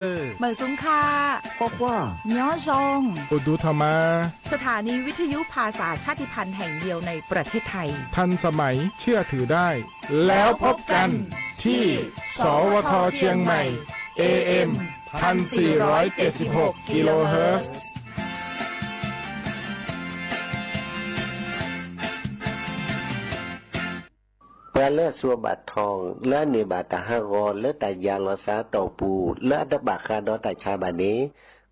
မုၢ်သုင်ခါ ကွၢ်ကွၢ် ညီယုၢ် အိၣ်ဒူထီၣ်မး สถานีวิทยุภาษาชาติพันธุ์แห่งเดียวในประเทศไทย ทันสมัย เชื่อถือได้ แล้วพบกัน ที่ สวท เชียงใหม่ เอเอ็ม พันสี่ร้อยเจ็ดสิบหก กิโลเฮิรตซ์ ပှၤလၢအစူးဘၣ်ထီၣ် လၢအန့ၢ်ဘၣ်တၢ်ဟးဂီၤလၢတၢ်ယၤလီၤစၢ်အတီၢ်ပူၤ လၢအတဘၣ်ဃးဒီးတၢ်ဆါဘၣ်န့ၣ်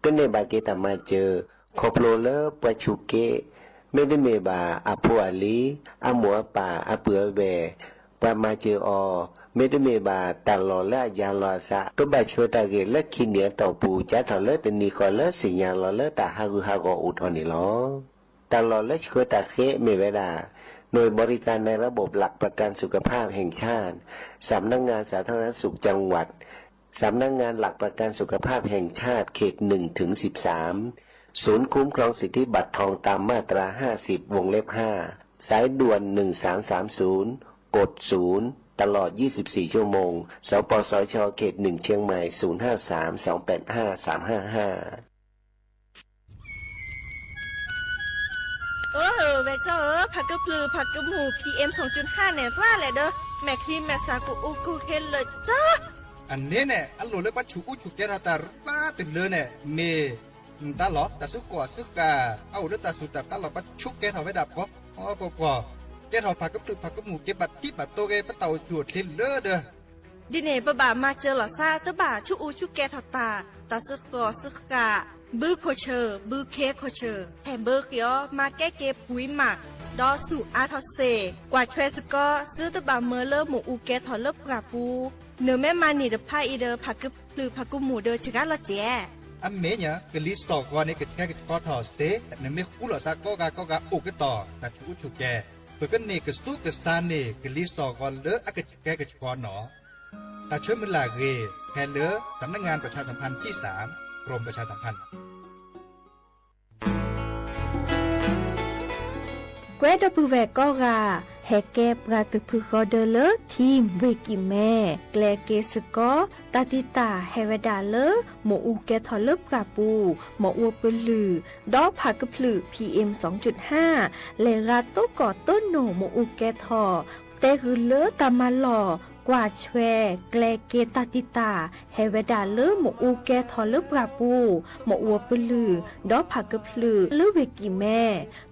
ကန့ၢ်ဘၣ်က့ၤတၢ်မၤစၢၤ ခီဖျိလၢပှၤဆူးက့ မ့တမ့ၢ်ဘၣ်အဖိအလံၤ အမိၢ်အပၢ် အပုၢ်အဝဲၢ် ပှၤမၤစၢၤအီၤ မ့တမ့ၢ်ဘၣ်တၢ်လီၢ်လၢအယၤလီၤအစၢ် ကဘၣ်ဆှၢတၢ်ဂ့ၢ်လၢခံနံၣ်အတီၢ်ပူၤ စးထီၣ်လၢတနံၤဃီလၢသ့ၣ်ညါလီၤလၢတၢ်ဟးဂူာ်ဟးဂီၤအိၣ်ထီၣ်န့ၣ်လီၤ. တၢ်လီၢ်လၢဆှၢတၢ်ဃ့မ့ၢ်ဝဲဒၣ် หน่วยบริการในระบบหลักประกันสุขภาพแห่งชาติ สำนักงานสาธารณสุขจังหวัด สำนักงานหลักประกันสุขภาพแห่งชาติเขตหนึ่งถึงสิบสาม ศูนย์คุ้มครองสิทธิบัตรทองตามมาตราห้าสิบ วงเล็บห้า สายด่วนหนึ่งสามสามศูนย์ กดศูนย์ ตลอดยี่สิบสี่ชั่วโมง สปสช เขตหนึ่งเชียงใหม่ ศูนย์ห้าสาม สองแปดห้า สามห้าห้า အၢ ဝဲၢ်ကၠီဧၢ, ဖးကဖျၢၣ်ဖးကမူၣ် PM စူၣ်ဟၣ်န့ၣ် ရၣ်လဲၣ်ဒီး မဲာ်ချံမဲာ်သၣ်ကအိၣ်ကဟ့လၢာ်ကၠီ. အန့ၣ်န့ၣ် အလိၣ်လၢပှၤဆူးအူဆူးကဲထီၣ်တၢ်ရၣ်တလၢန့ၣ် မ့ၢ်တၢ်လီၢ် တၢ်စုကီၢ်စုဃၣ် အအိၣ်လၢတၢ်စူၢ်တၢ်ဖျါလီၤ ပှၤဆူးကဲထီၣ်ဝဲဒၣ်ပှီၤပှီၤပှီၤ, ကဲထီၣ်ဖးကဖျၢၣ်ဖးကမူၣ်က့ၤဘၣ်ထံဘၣ်တိၢ်ဂ့ၤ ပတၢ်အိၣ်ဆူၣ်အိၣ်ချ့လၢဒီး ဒ်န့ၣ် ပဘၣ်မၤစၢၤလီၤသး တဘၣ်ဆူးအူဆူးကဲထီၣ်တၢ် တၢ်စုကီၢ်စုဃၣ် ဘုခိၣ်ဆၢၣ် ဘုခ့ခိၣ်ဆၢၣ် ဟဲဘၢဃ့အီၤ မၤကဲက့ၤပှံၤမး ဒီးဆူးအါထီၣ်စ့ၢ် ကွၢ်ထွဲစ့ၢ်ကီး သုတဘၣ်မၢလၢမ့ၣ်အူကဲထီၣ်လၢပှၢ်ပူၤ နမ့ၢ်မၤန့ၢ်တဖၣ်အံၤဒီး ဖးကဖျၢၣ်ဖးကမူၣ်ဒီးစှၤလီၤကဲး. အမ့ၢ်ညါ ကလံၤစိးဂီၤန့ၣ် ကဆှဲကဆှီထီၣ်စ့ၢ် နမ့ၢ်ဃူလိာ်သးကိးဂၤကိးဂၤအိၣ်ကတီၢ် တၢ်ဆူးအူဆူးကဲ ပကန့ၢ်ကစူၢ်ကစၢ်န့ၢ် ကလံၤစိးဂီၤလၢအကဆှဲကဆှီနီၤ. တၢ်ဆၢမုၢ်လၢ်အဂ့ၢ် ဟဲလၢ สำนักงานประชาสัมพันธ์ที่สาม กรมประชาสัมพันธ์ ကွဲးဒီပုၢ်ဝဲၢ်ကိးဂၤ ဟဲကဲပှၤသုးဖုဃီဒၢလၢ ထံၣ်ဝ့ၢ်ကံၢ်မဲ ကျဲၤက့ၤစ့ၢ်ကီး တၢ်တံာ်တာ်ဟဲဝဲဒၣ်လၢ မ့ၣ်အူကဲထီၣ်လၢပှၢ်ပူၤ မ့ၣ်အူပလုၢ် ဒီးဖးကဖျၢၣ် PM စူၣ်ဟၣ် လဲၤဂၤတိကိးတိနိာ်မ့ၣ်အူကဲထီၣ် တဲဂုာ်လၢတၢ်မၤလီၢ် ကွၢ်ထွဲ ကျဲၤက့ၤတၢ်တံာ်တာ် ဟဲဝဲဒၣ်လၢမ့ၣ်အူကဲထီၣ်လၢပှၢ်ပူၤ မ့ၣ်အူပလုၢ် ဒီးဖးကဖျၢၣ်လၢဝ့ၢ်ကံၢ်မဲ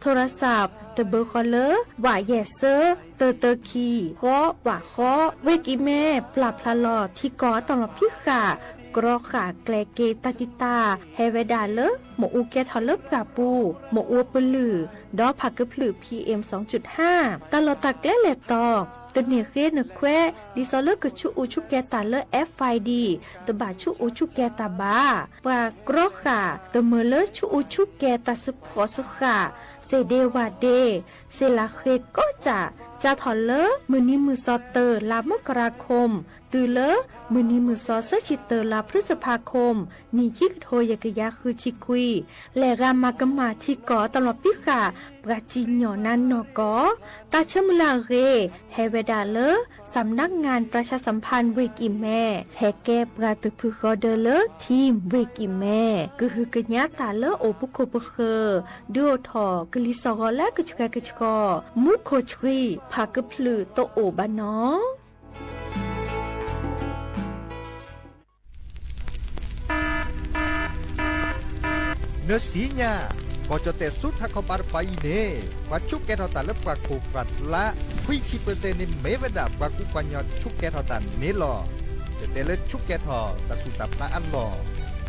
ထိရစး တဘၢဃီလၢ ဝးယဲၢ်ဆၢ သၢသၢခံ ဃီဝးဃီ ဝ့ၢ်ကံၢ်မဲ ပျၢ်ဖျါလီၤထံကီၢ်အတၢ်လီၢ်ဖံးဃာ် ကြီဃာ်ကျဲၤက့ၤတၢ်တံာ်တာ် ဟဲဝဲဒၣ်လၢ မ့ၣ်အူကဲထီၣ်လၢပှၢ်ပူၤ မ့ၣ်အူပလုၢ် ဒီးဖးကဖျၢၣ် PM စူၣ်ဟၣ် တၢ်လီၢ်တၢ်ကျဲလဲၤတီၤ တန့ၢ်ဃ့နခွဲး ဒ်သိးလၢကဆူးအူဆူးကဲတၢ်လၢ FID တဘၣ်ဆူးအူဆူးကဲတၢ်ဘၣ် ပှၤကြီဃာ် တမၢလၢဆူးအူဆူးကဲတၢ်စ့ဖှိၣ်စ့ဃာ် စ့ဒ့ဝးဒ့ စ့လးဃ့ကိးစၢ် စးထီၣ်လၢ မုၢ်နံၤမုၢ်သီ တၢ်လါမကရၤခိၣ် တုၤလၢ မုၢ်နံၤမုၢ်သီ သၢဆံ တၢ်လါ พฤษภาคม နံၣ်ခံကထိယဲၢ်ကယၤဃုဆံခွံ လဲၤဂၤမၤကမၣ်ထံကီၢ်တၢ်လီၢ်ဖံးဃာ် ပှၤစံၣ်ညီၣ်နါနီၢ်ကီၢ် တၢ်ဆၢမုၢ်လၢ်အဂ့ၢ် ဟဲဝဲဒၣ်လၢ สำนักงานประชาสัมพันธ์ ဝ့ၢ်ကံၢ်မဲ ဟဲကဲပှၤသုးဖုဃီဒၢလၢ ထံၣ်ဝ့ၢ်ကံၢ်မဲ ကဟုကညးတၢ်လၢအိၣ်ပခိၣ်ပဃၢၤ ဒုးအိၣ်ထီၣ်ကလံၤစိးဂီၤလၢကဆှဲကဆှီ မူခိၣ်ဆှံ ဖးကဖျၢၣ်တအိၣ်ဘၣ်နီၤ. နသ့ၣ်ညါ ကီၢ်ကၠီၣ်တဲၣ်ဆူထးခီပၤတပၤအံၤန့ၣ် ပှၤဆူးကဲထီၣ်တၢ်လၢပှၢ်ခိၣ်ပှၢ်လါ ခွံဆံပၢၢ်စဲၣ်န့ၣ် မ့ၢ်ဝဲဒၣ်ပှၤကူပှၤကညီဆူးကဲထီၣ်တၢ်န့ၣ်လီၤ. ကတဲလၢဆူးကဲထီၣ်တၢ်ဆူးတၢ်ဖျါအလီၢ်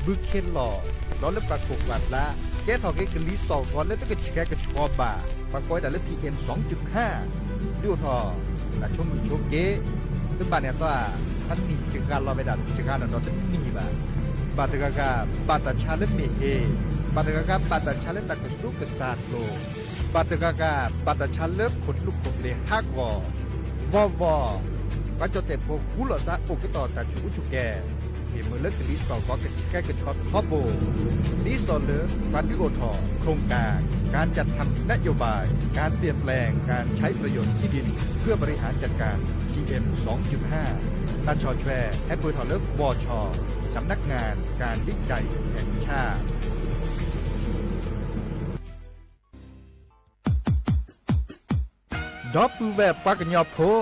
ဘုခ့လီၢ် ဒီးလၢပှၢ်ခိၣ်ပှၢ်လါ ကဲထီၣ်က့ၤကလံၤစိးဂီၤလၢတကဆှဲကဆှီဘၣ် ပှၤကိးဝဲဒၣ်လၢ PM စူၣ်ဟၣ် ဒုးအိၣ်ထီၣ် တၢ်ဆိမိၣ်ဆိက့ တဘၣ်န့ၣ်အသီ တနံၣ်စှၤလီၤဝဲဒၣ် တစှၤနီၣ်ဒီးတနံၣ်ဘၣ်. ဘၣ်တဂၤဂၤ ဘၣ်တၢ်ဆါလၢမ့ၢ်ဟ့, ဘၣ်တဂၤဂၤ ဘၣ်တၢ်ဆါလၢတၢ်ကစူးကစၢ်လိၤ, ဘၣ်တဂၤဂၤ ဘၣ်တၢ်ဆါလၢခိၣ်လူၢ်ခိၣ်ပျ့ၤဟးဂီၤ, ဘီဘီ ပှၤကၠီၣ်တဲၣ်ဖိဃူလိာ်သးအိၣ်ကတီၢ်တၢ်ဆူးအူဆူးကဲ ဟ့ၣ်မုာ်လၢကလံၤစိးဂီၤကဆှဲကဆှီထီဘိ, ဒ်သိးလၢ ပှၤဒုးအိၣ်ထီၣ် โครงการ การจัดทำนโยบาย การเปลี่ยนแปลงการใช้ประโยชน์ที่ดินเพื่อบริหารจัดการ PM สองจุดห้า တၢ်ဆီၣ်ထွဲ ဟဲပၢၢ်ထီၣ်လၢ บช. สำนักงานการวิจัยแห่งชาติ ဒီပုၢ်ဝဲၢ်ပှၤကညီဖိ,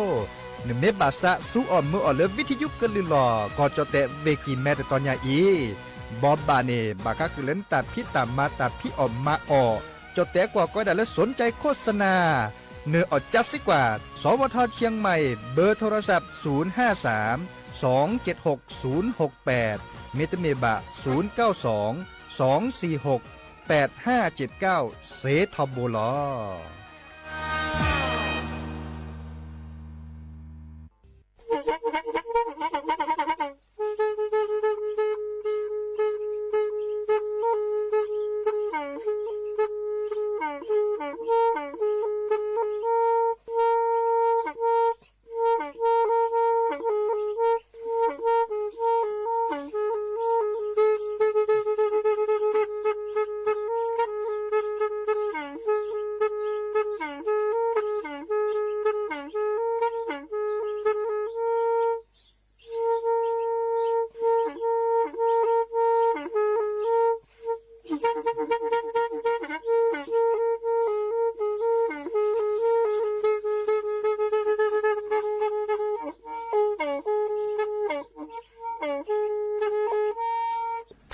နမ့ၢ်ဘၣ်သးစူအီၣ်မုာ်အီၣ်လၢ ဝံထယုကလုၢ်လီၤ ကီၢ်ကၠီၣ်တဲၣ် ဝ့ၢ်ကံၤမဲ တတီၤညါအံၤ, ဘီဘၣ်န့ၣ် ဘၣ်ဃးဃုာ်လၢနတၢ်ဖံးတၢ်မၤတၢ်ဖံးအီၣ်မၤအီၣ်, ကၠီၣ်တဲၣ်ကွၢ်ကီဒၣ်လၢ สนใจโฆษณา နၢၣ်အီၣ်ကၠါစ့ကွၢ်, สวท เชียงใหม่ เบอร์โทรศัพท์ ศูนย์ห้าสาม สองเจ็ดหก ศูนย์หกแปด မ့တမ့ၢ်ဘၣ် ศูนย์เก้าสอง สองสี่หก แปดห้าเจ็ดเก้า စ့ထီဘိလီၤ.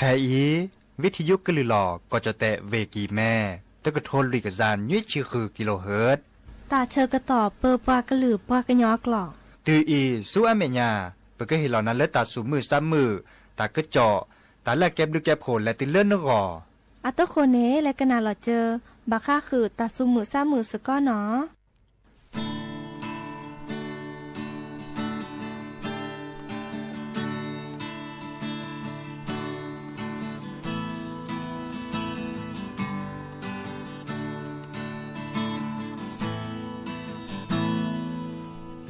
ဖဲအံၤ ဝံထယုကလုၢ်လီၤ ကီၢ်ကၠီၣ်တဲၣ် ဝ့ၢ်ကံၤမဲ တကထိလွံၢ်ကယၤနွံဆံဃု kilohertz တၢ်ဆၢကတီၢ်ပၢပှၤကလုာ်ပှၤကညီအကျိာ်, တုၤအံၤဆူအမဲာ်ညါ ပကဟ့ၣ်လီၤနၤလၢတၢ်သူၣ်မုာ်သးမုာ်, တၢ်ကစီၣ်, တၢ်လၢအကဲဘျုးကဲဖှိၣ်လဲၤတုၤလၢနဂီၢ်, အတဃိန့ၣ် လဲၤကနၣ်လီၤစၢၤ ဘၣ်ဃးဃုာ်တၢ်သူၣ်မုာ်သးမုာ်စ့ၢ်ကီးနီၤ.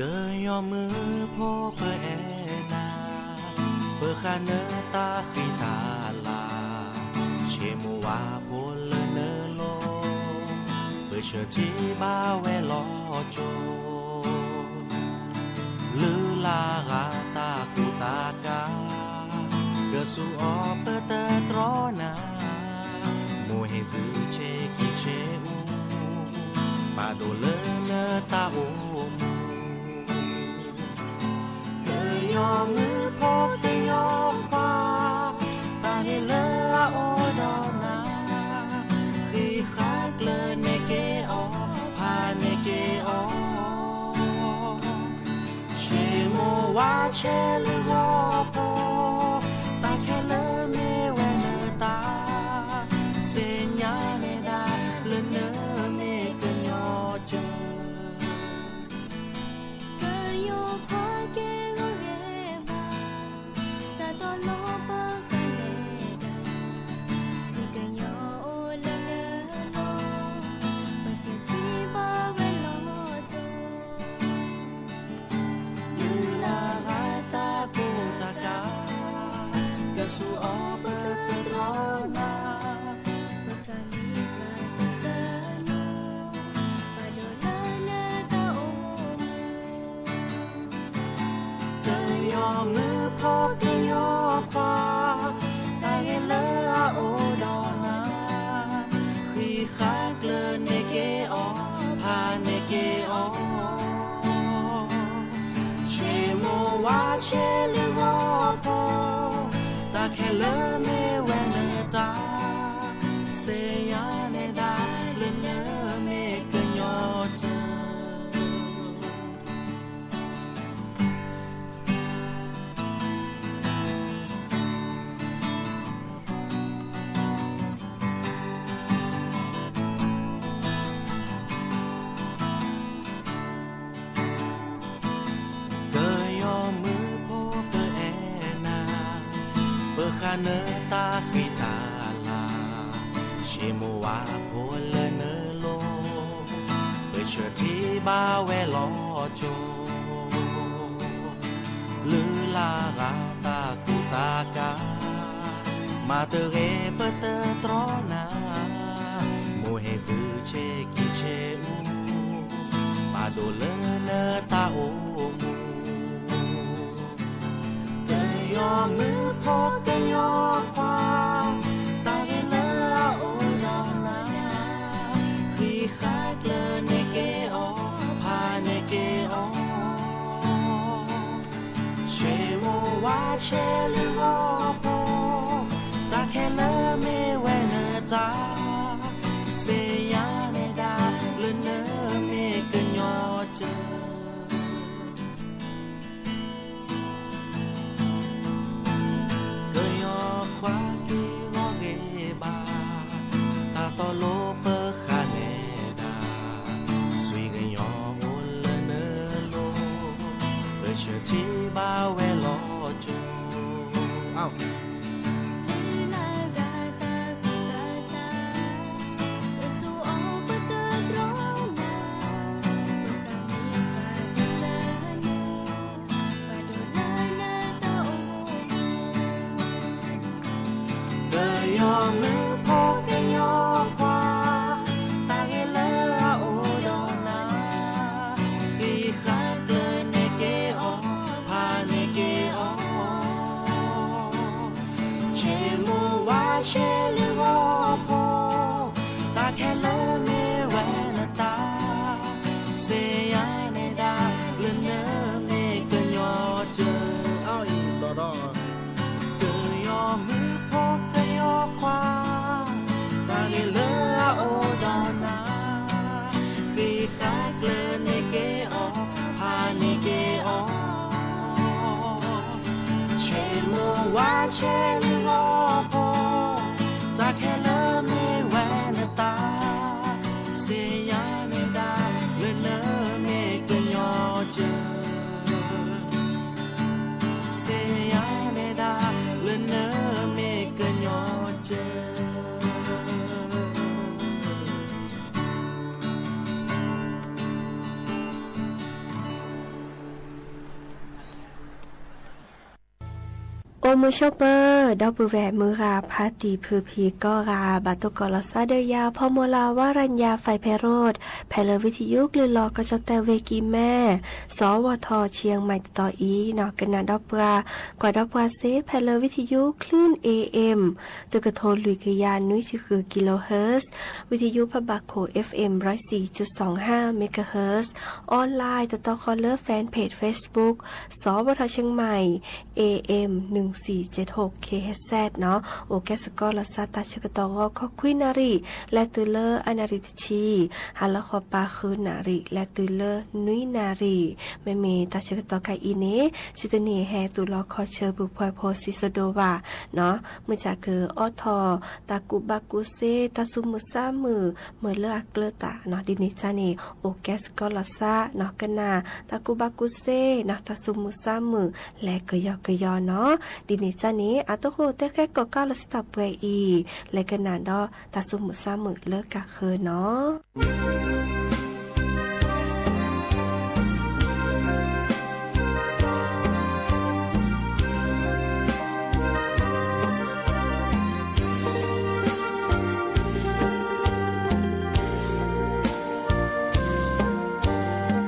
ကညီမုၣ်ဖိပအဲၣ်နၤ, ပဃၣ်နတၢ်ဃံတၢ်လၤ, ဆ့မိၢ်ဝါဖိလၢနလိၤ, ပဆၢထံဘၣ်ဝဲလီၤကၠိ, လုၢ်လၢ်ဂၤတၢ်ကူတၢ်ကၤ, ကစူၢ်အီၤပတတြီနၤ, မိၢ်ဟ့ၣ်သုဆ့ကံဆ့အူ, ပာ်ဒိၣ်လၢနတၢ်အိၣ်မူ ကညီမုၣ်ဖိကညီခွါ, တၢ်ဟ့ၣ်လၢအအိၣ်ဒီးနၤ, ဃံးဃာ်ကျၢၢ်န့ၢ်က့ၤအီၤ, ဖးန့ၢ်က့ၤအီၤ, ဆ့မိၢ်ဝါဆဲးလၢဂီၤဖိ, တၢ်ခဲလၢာ်မ့ၢ်ဝဲနတၢ်, သ့ၣ်ညါနဲဒၣ်လၢနမ့ၢ်ကညီကၢၢ် ကညီဖိကဲဂီၤဂဲၤဘါ, တၢ်တီလီၤပကလဲၤဒၣ်, စံးကညီအိၣ်လၢနလိၤ, ပဆၢထံဘၣ်ဝဲလီၤကၠိ, လုၢ်လၢ်ဂၤတၢ်ကူတၢ်ကၤ, ကစူၢ်အီၤပတတြီနၤ, ပတၢ်မံၤပှၤကစၢ်နီၤ, ပာ်ဒိၣ်လၢနတၢ်အိၣ်မူ ကညီမုၣ်ဖိကညီခွါ, တၢ်ဂ့ၤလၢအအိၣ်ဒီးနၤ, ဃံးဃာ်ကျၢၢ်န့ၢ်က့ၤအီၤ, ဖးန့ၢ်က့ၤအီၤ, ဆ့မိၢ်ဝါဆဲးလၢဂီၤဖိ, တၢ်ခဲလၢာ်မ့ၢ်ဝဲနတၢ်, သ့ၣ်ညါနဲဒၣ်လၢနမ့ၢ်ကညီကၢၢ် ကညီမုၣ်ဖိပအဲၣ်နၤ, ပဃၣ်နတၢ်ဃံတၢ်လၤ, ဆ့မိၢ်ဝါဖိလၢနလိၤ, ပဆၢထံဘၣ်ဝဲလီၤကၠိ လုၢ်လၢ်ဂၤတၢ်ကူတၢ်ကၤ, မၤတဂ့ၤပတတြီနၤ, မိၢ်ဟ့ၣ်သုဆ့ကံဆ့အူ, ပာ်ဒိၣ်လၢနတၢ်အိၣ်မူ ကညီ မုၣ်ဖိကညီခွါ, တၢ်ဂ့ၤလၢအအိၣ်ဒီးနၤ, ဃံးဃာ်ကျၢၤန့ၢ်က့ၤအီၤ, ဖးန့ၢ်က့ၤအီၤ, ဆ့မိၢ်ဝါဆဲးလၢဂီၤဖိ, တၢ်ခဲလၢာ်မ့ၢ်ဝဲနတၢ်, စ့ယါနဲဒၣ်လၢနမ့ၢ်ကညီကၢၤ ကညီခွါက့ၤဂီၢ်ဂ့ၤဘၣ်, တၢ်တီလိၤပဃၣ်နဲဒၣ်, စွံကညီအိၣ်လၢနလိၤ, ပဆၢထံဘၣ်ဝဲလီၤကၠိ, ကညီမုၣ်ဖိကညီခွါ, တၢ်ဂ့ၤလၢအအိၣ်ဒီးနၤ, ဃံးဃာ်ကျၢၤန့ၢ်က့ၤအီၤ, ဖးန့ၢ်က့ၤအီၤ, ဆ့မိၢ်ဝါဆဲးလၢဂီၤဖိ, တၢ်ခဲလၢာ်မ့ၢ်ဝဲနတၢ်, စ့ယါနဲဒၣ်လၢနမ့ၢ်ကညီကၢၤ, အီအံၤဘျီဒီး ကညီမုၣ်ဖိကညီခွါ, တၢ်ဂ့ၤလၢအအိၣ်ဒီးနၤ, ဃံးဃာ်ကျၢၤန့ၢ်က့ၤအီၤ, ဖးန့ၢ်က့ၤအီၤ, ဆ့မိၢ်ဝါဆဲးလၢဂီၤဖိ, တၢ်ခဲလၢာ်မ့ၢ်ဝဲနတၢ်, စ့ယါနဲဒၣ်လၢနမ့ၢ်ကညီကၢၤ စ့ယါနဲဒၣ်လၢနမ့ၢ်ကညီကၢၤ. အိၣ်မုာ်ဆိးပၢၤ ဒီပုၢ်ဝဲၢ်မုၢ်ဂၤဖါတံၢ်ဖုဖံးကိးဂၤ ဘၣ်တိၢ်ကီးလီၤသးဒီးယၤ ဖီမီၤလၤ ဝါရၤညါ ဖဲဖဲရိၣ် ဖဲလၢဝံထယုကလုၢ်လီၤကီၢ်ကၠီၣ်တဲၣ်ဝ့ၢ်ကံၢ်မဲ စီၤဝီၤထီၣ် ဆံၣ်ယဲၢ်မံၣ် တတီၤအံၤနီၤ ကနၣ်ဒီးပှၤ ကွၢ်ဒီးပှၤစ့ၢ် ဖဲလၢဝံထယု คลื่น เอเอ็ม တကထိလွံၢ်ကယၤနွံဆံဃု kilohertz ဝံထယုဖးဘၣ်ခိၣ် เอฟเอ็ม ร้อยสี่จุดสองห้า megahertz online တတီၤဃီလၢ fanpage Facebook စီၤဝီၤထီၣ် เชียงใหม่ เอเอ็ม หนึ่งสี่เจ็ดหก เคเอชเอส နီၤ အိၣ်ကဲစ့ၢ်ကီးလီၤသးတၢ်ဆၢကတီၢ်ဂီၤ ခီခွံနၣ်ရံၣ် လဲၤတုၤလၢအနၣ်ရံၣ်တဆံ, ဟါလီၤဃီပၤဃုနၣ်ရံၣ် လဲၤတုၤလၢနွံနၣ်ရံၣ်, မ့မ့ၢ်တၢ်ဆၢကတီၢ်ခါအံၤန့ၣ် စံးတန့ၢ်ဟဲတူၢ်လီၤခီဆၢ ပူၤဖှဲးဖိစံးစိဒိၣ်ဘၣ်နီၤ, မုၢ်ဆါကအိးထီၣ် တၢ်ကူၣ်ဘၣ်ကူၣ်စ့ တၢ်သူၣ်မုာ်သးမုာ် မ့ၢ်လၢအကျၢၤတၢ်နီၤ ဒ်န့ၣ်ကၢ်န့ၣ် အိၣ်ကဲစ့ၢ်ကီးလီၤသးနီၤ ကနၣ် တၢ်ကူၣ်ဘၣ်ကူၣ်စ့နီၤ တၢ်သူၣ်မုာ်သးမုာ် လဲၤကယီကယီနီၤ, ဒ်န့ၣ်ကၢ်န့ၣ် အတၢ်ဃိတဲဃဲကိးကးလီၤစ့ၢ်တၢ်ပှဲၤအံၤ လဲၤကနၣ်ဒီးတၢ်သူၣ်မုာ်သးမုာ်လၢကၢ်ဃၢၤနီၤ. ဒီးစံးတဂၤ ထ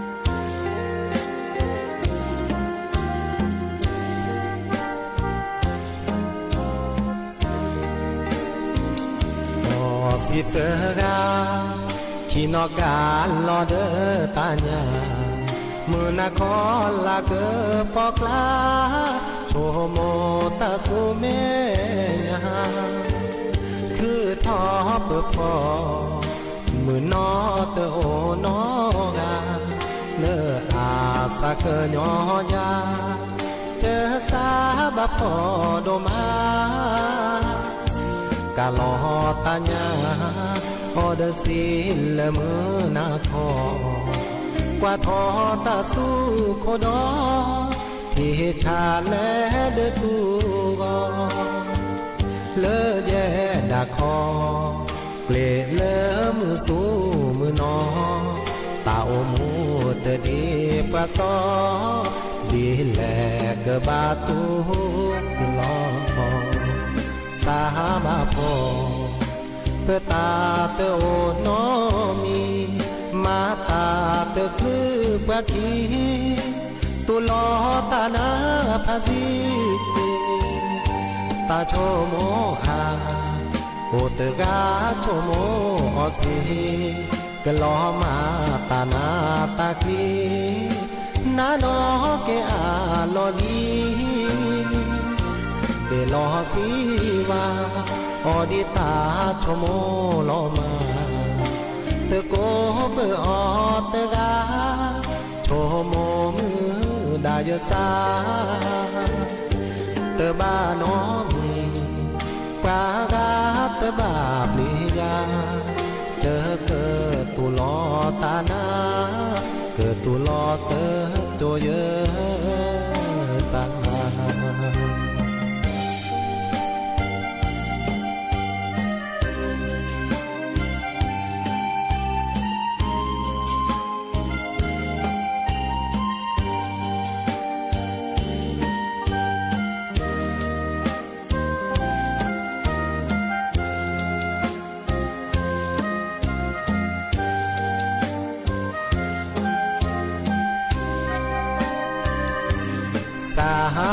ံၣ်နီၢ်ကါလီၤဒီးတၢ်ညၣ်, မုၢ်နၤခီလၢကပီၤကျါ, ဆိကမိၣ်တၢ်ဆူမဲာ်ညါ, ခုၣ်ထီၣ်ပၢၤဖီ, မုၢ်နီၢ်တအိၣ်နီတဂၤ, လၢအသးကညီၤယၤ, တၢ်သးဘၣ်ဖှီၣ်ဒိၣ်မး ကၢ်လီၤတၢ်ညၣ် အီၤဒီးစံးလၢမုၢ်နၤခီ, ကွၢ်ထီၣ်တၢ်သူၣ်ခိၣ်ဒီး ဖံးဆါလဲၤဒီးတူၢ်ဂီၤ လၢယဲဒၣ်ခီ, ကျဲလၢမုၢ်ဆူမုၢ်နီၤ, တၢ်အိၣ်မူတဒ်ပှၤစီ, ဒ်လဲၣ်ကဘၣ်တူၢ်လီၤ သးဘၣ်ဖှီၣ်, ပတၢ်တအိၣ်နီတမံၤ, မၤတၢ်တချုးပှၤခံ, တူၢ်လိာ်တၢ်နါဖးသံ တၢ်ဆိကမိၣ်ဧါ, အိၣ်တဂၤဆိကမိၣ်အီၤစ့ၢ်, ကလီၤမၢ်တၢ်နးတၢ်က့ၤ, နးနီၢ်က့ၤအလီၢ်လံ, ဒဲးလီၤစံးဘၣ်အီၤဒ်တၢ်ဆိကမိၣ်လီၤမး, တကိးပၢၤအီၤတဂၤ, ဆိကမိၣ်မုာ်ဒၣ်ယသး တဘၣ်နီတမံၤ, ပှၤဂၤတဘၣ်ပျံၤယၤ, ယကတူၢ်လိာ်တၢ်နၤ, ကတူၢ်လိာ်တၢ်ကၠိယသး. စၢ်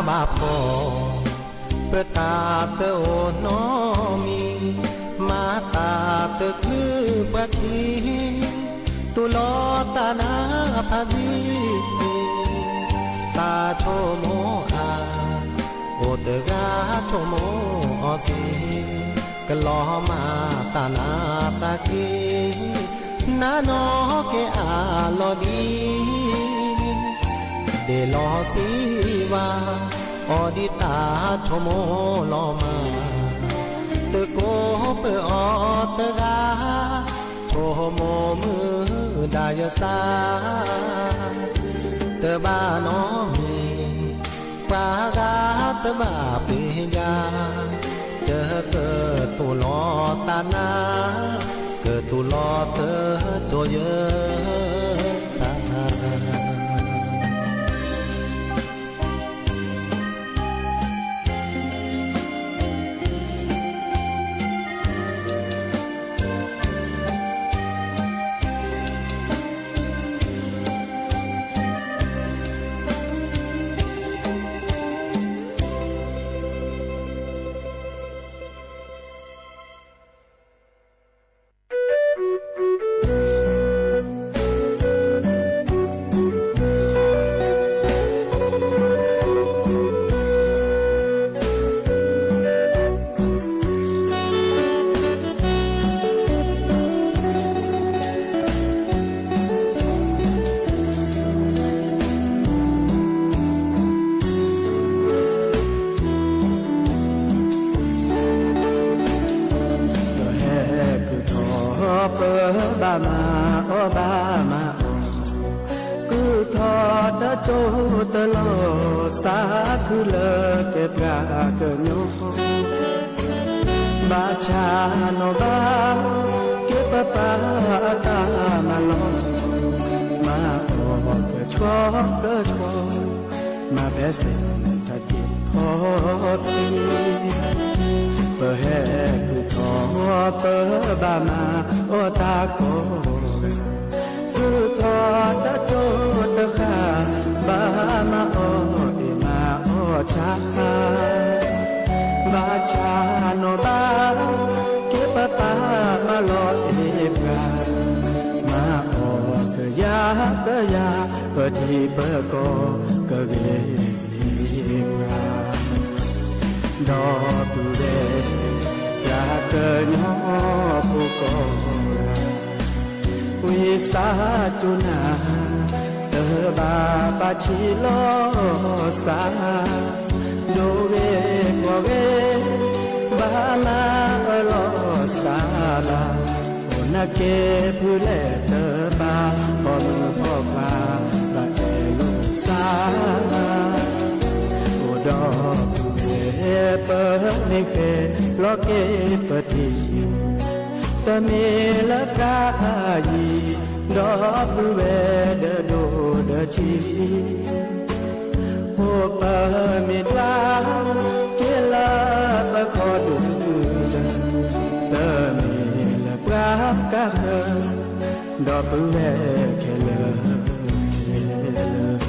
ဘၣ်ဖီၣ် ပတၢ်တအိၣ်နီတမံၤ, မၤတၢ်တချုးပှၤခံ, တူၢ်လိာ်တၢ်နၤဖးသံ, တၢ်ဆိကမိၣ်ဧါ, အိၣ်တဂၤဆိကမိၣ်အီၤစ့ၢ်, ကလီၤမၢ်တၢ်နးတၢ်က့ၤ, နးနီၢ်က့ၤအလီၢ်လံ, ဒဲးလီၤစံးဘၣ်အီၤဒ်တၢ်ဆိကမိၣ်လီၤမး, တကိးပၢၤအီၤတဂၤ, ဆိကမိၣ်မုာ်ဒၣ်ယသး တဘၣ်နီတမံၤ, ပှၤဂၤတဘၣ်ပျံၤယၤ, ယကတူၢ်လိာ်တၢ်နၤ, ကတူၢ်လိာ်တၢ်ကၠိယသး. ပဟဲကုၢ်ထီၣ်ပဘၣ်မၤအီၣ်ဘၣ်မၤအီၣ်, ကုၢ်ထီၣ်တၢ်ကၠိတလီၢ်, သးခုလၢကဲပှၤကညီ, ဘၣ်ဆၣ်နီၣ်ဘၣ်, ကဲပပၢ်အတၢ်မၤလီၢ်, မၤအီၣ်ကဆှီကဆှီ, မၤဖဲစ့ၢ်တၢ်က့ၤထီၣ်သ့, ပဟဲကုၢ်ထီၣ်ပဘၣ်မၤအီၣ်တၢ်ကိးဂၤ, ကုၢ်ထီၣ်တၢ်ကၠိတဃၣ်, ဘၣ်မၤအီၣ်အ့ၣ်မၤအီၣ်ဆၣ်, ဘၣ်ဆၣ်နီၣ်ဘၣ်, ကဲပပၢ်မၤလီၤအ့ၣ်ပှၤ, မၤအီၣ်ကယၤကယၤ, ပထံပကီၢ်ကဂ့ၤန့ၢ်ပှၤ, ဒီပုၢ်ဝဲၢ်ပှၤကညီဖိကိးဂၤ, ဝံသးစူၤနၤ, တဘၣ်ပာ်ဆံးလီၤသး, ဒိဂ့ၤပှီၢ်ဂ့ၤ, ဘၣ်မၤအၢၣ်လီၤသးလၢ်, အိၣ်နၢ်က့ဖုလဲၣ်တဘၣ်, ပိာ်မုၣ်ပိာ်ခွါဘၣ်အဲၣ်လိာ်သး, အိၣ်ဒီးပုၢ်ဝဲၢ် ပမ့ၢ်ဃဲၤလီၤက့ၤပတံၤ, တမ့ၢ်လၢကါယံၤ, ဒီပုၢ်ဝဲၢ်ဒီးဒိၣ်ဒီးဆံး, အိၣ်ပမ့ၢ်ဒွးက့ၤလၢပခီဒုၣ်ဒုၣ်, တမ့ၢ်လၢပှၤကါဃၢၤ, ဒီပုၢ်ဝဲၢ်ခဲလၢာ်ခဲဆ့လၢာ်.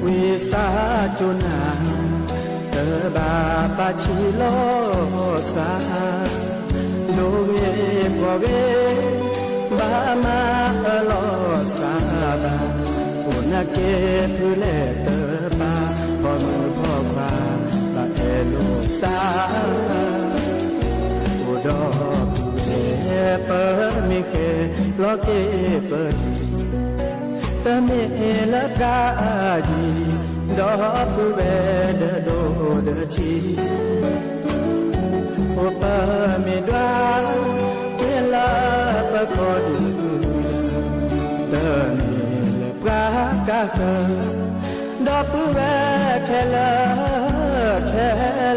ဝံသးစူၤနၤ, တဘၣ်ပာ်ဆံးလီၤသး, ဒိဂ့ၤပှီၢ်ဂ့ၤ, ဘၣ်မၤအၢၣ်လီၤသးဘၣ်, အိၣ်နာ်က့ၤဖုလဲၣ်တပာ်, ဖီမုၢ်ဖီခွါ, ဘၣ်အဲၣ်လိာ်သး အိၣ်ဒီးပုၢ်ဝဲၢ်ပမ့ၢ်ဃဲၤလီၤက့ၤပလံၤ, တမ့ၢ်လၢပှၤအယံၤ, ဒီပုၢ်ဝဲၢ်ဒီးဒိၣ်ဒီးထံး, အိၣ်ပမ့ၢ်ဒွးက့ၤလၢပကီၢ်ဒုး, တမ့ၢ်လၢပှၤကဃၢၤ, ဒီပုၢ်ဝဲၢ်ခဲလၢာ်ခဲ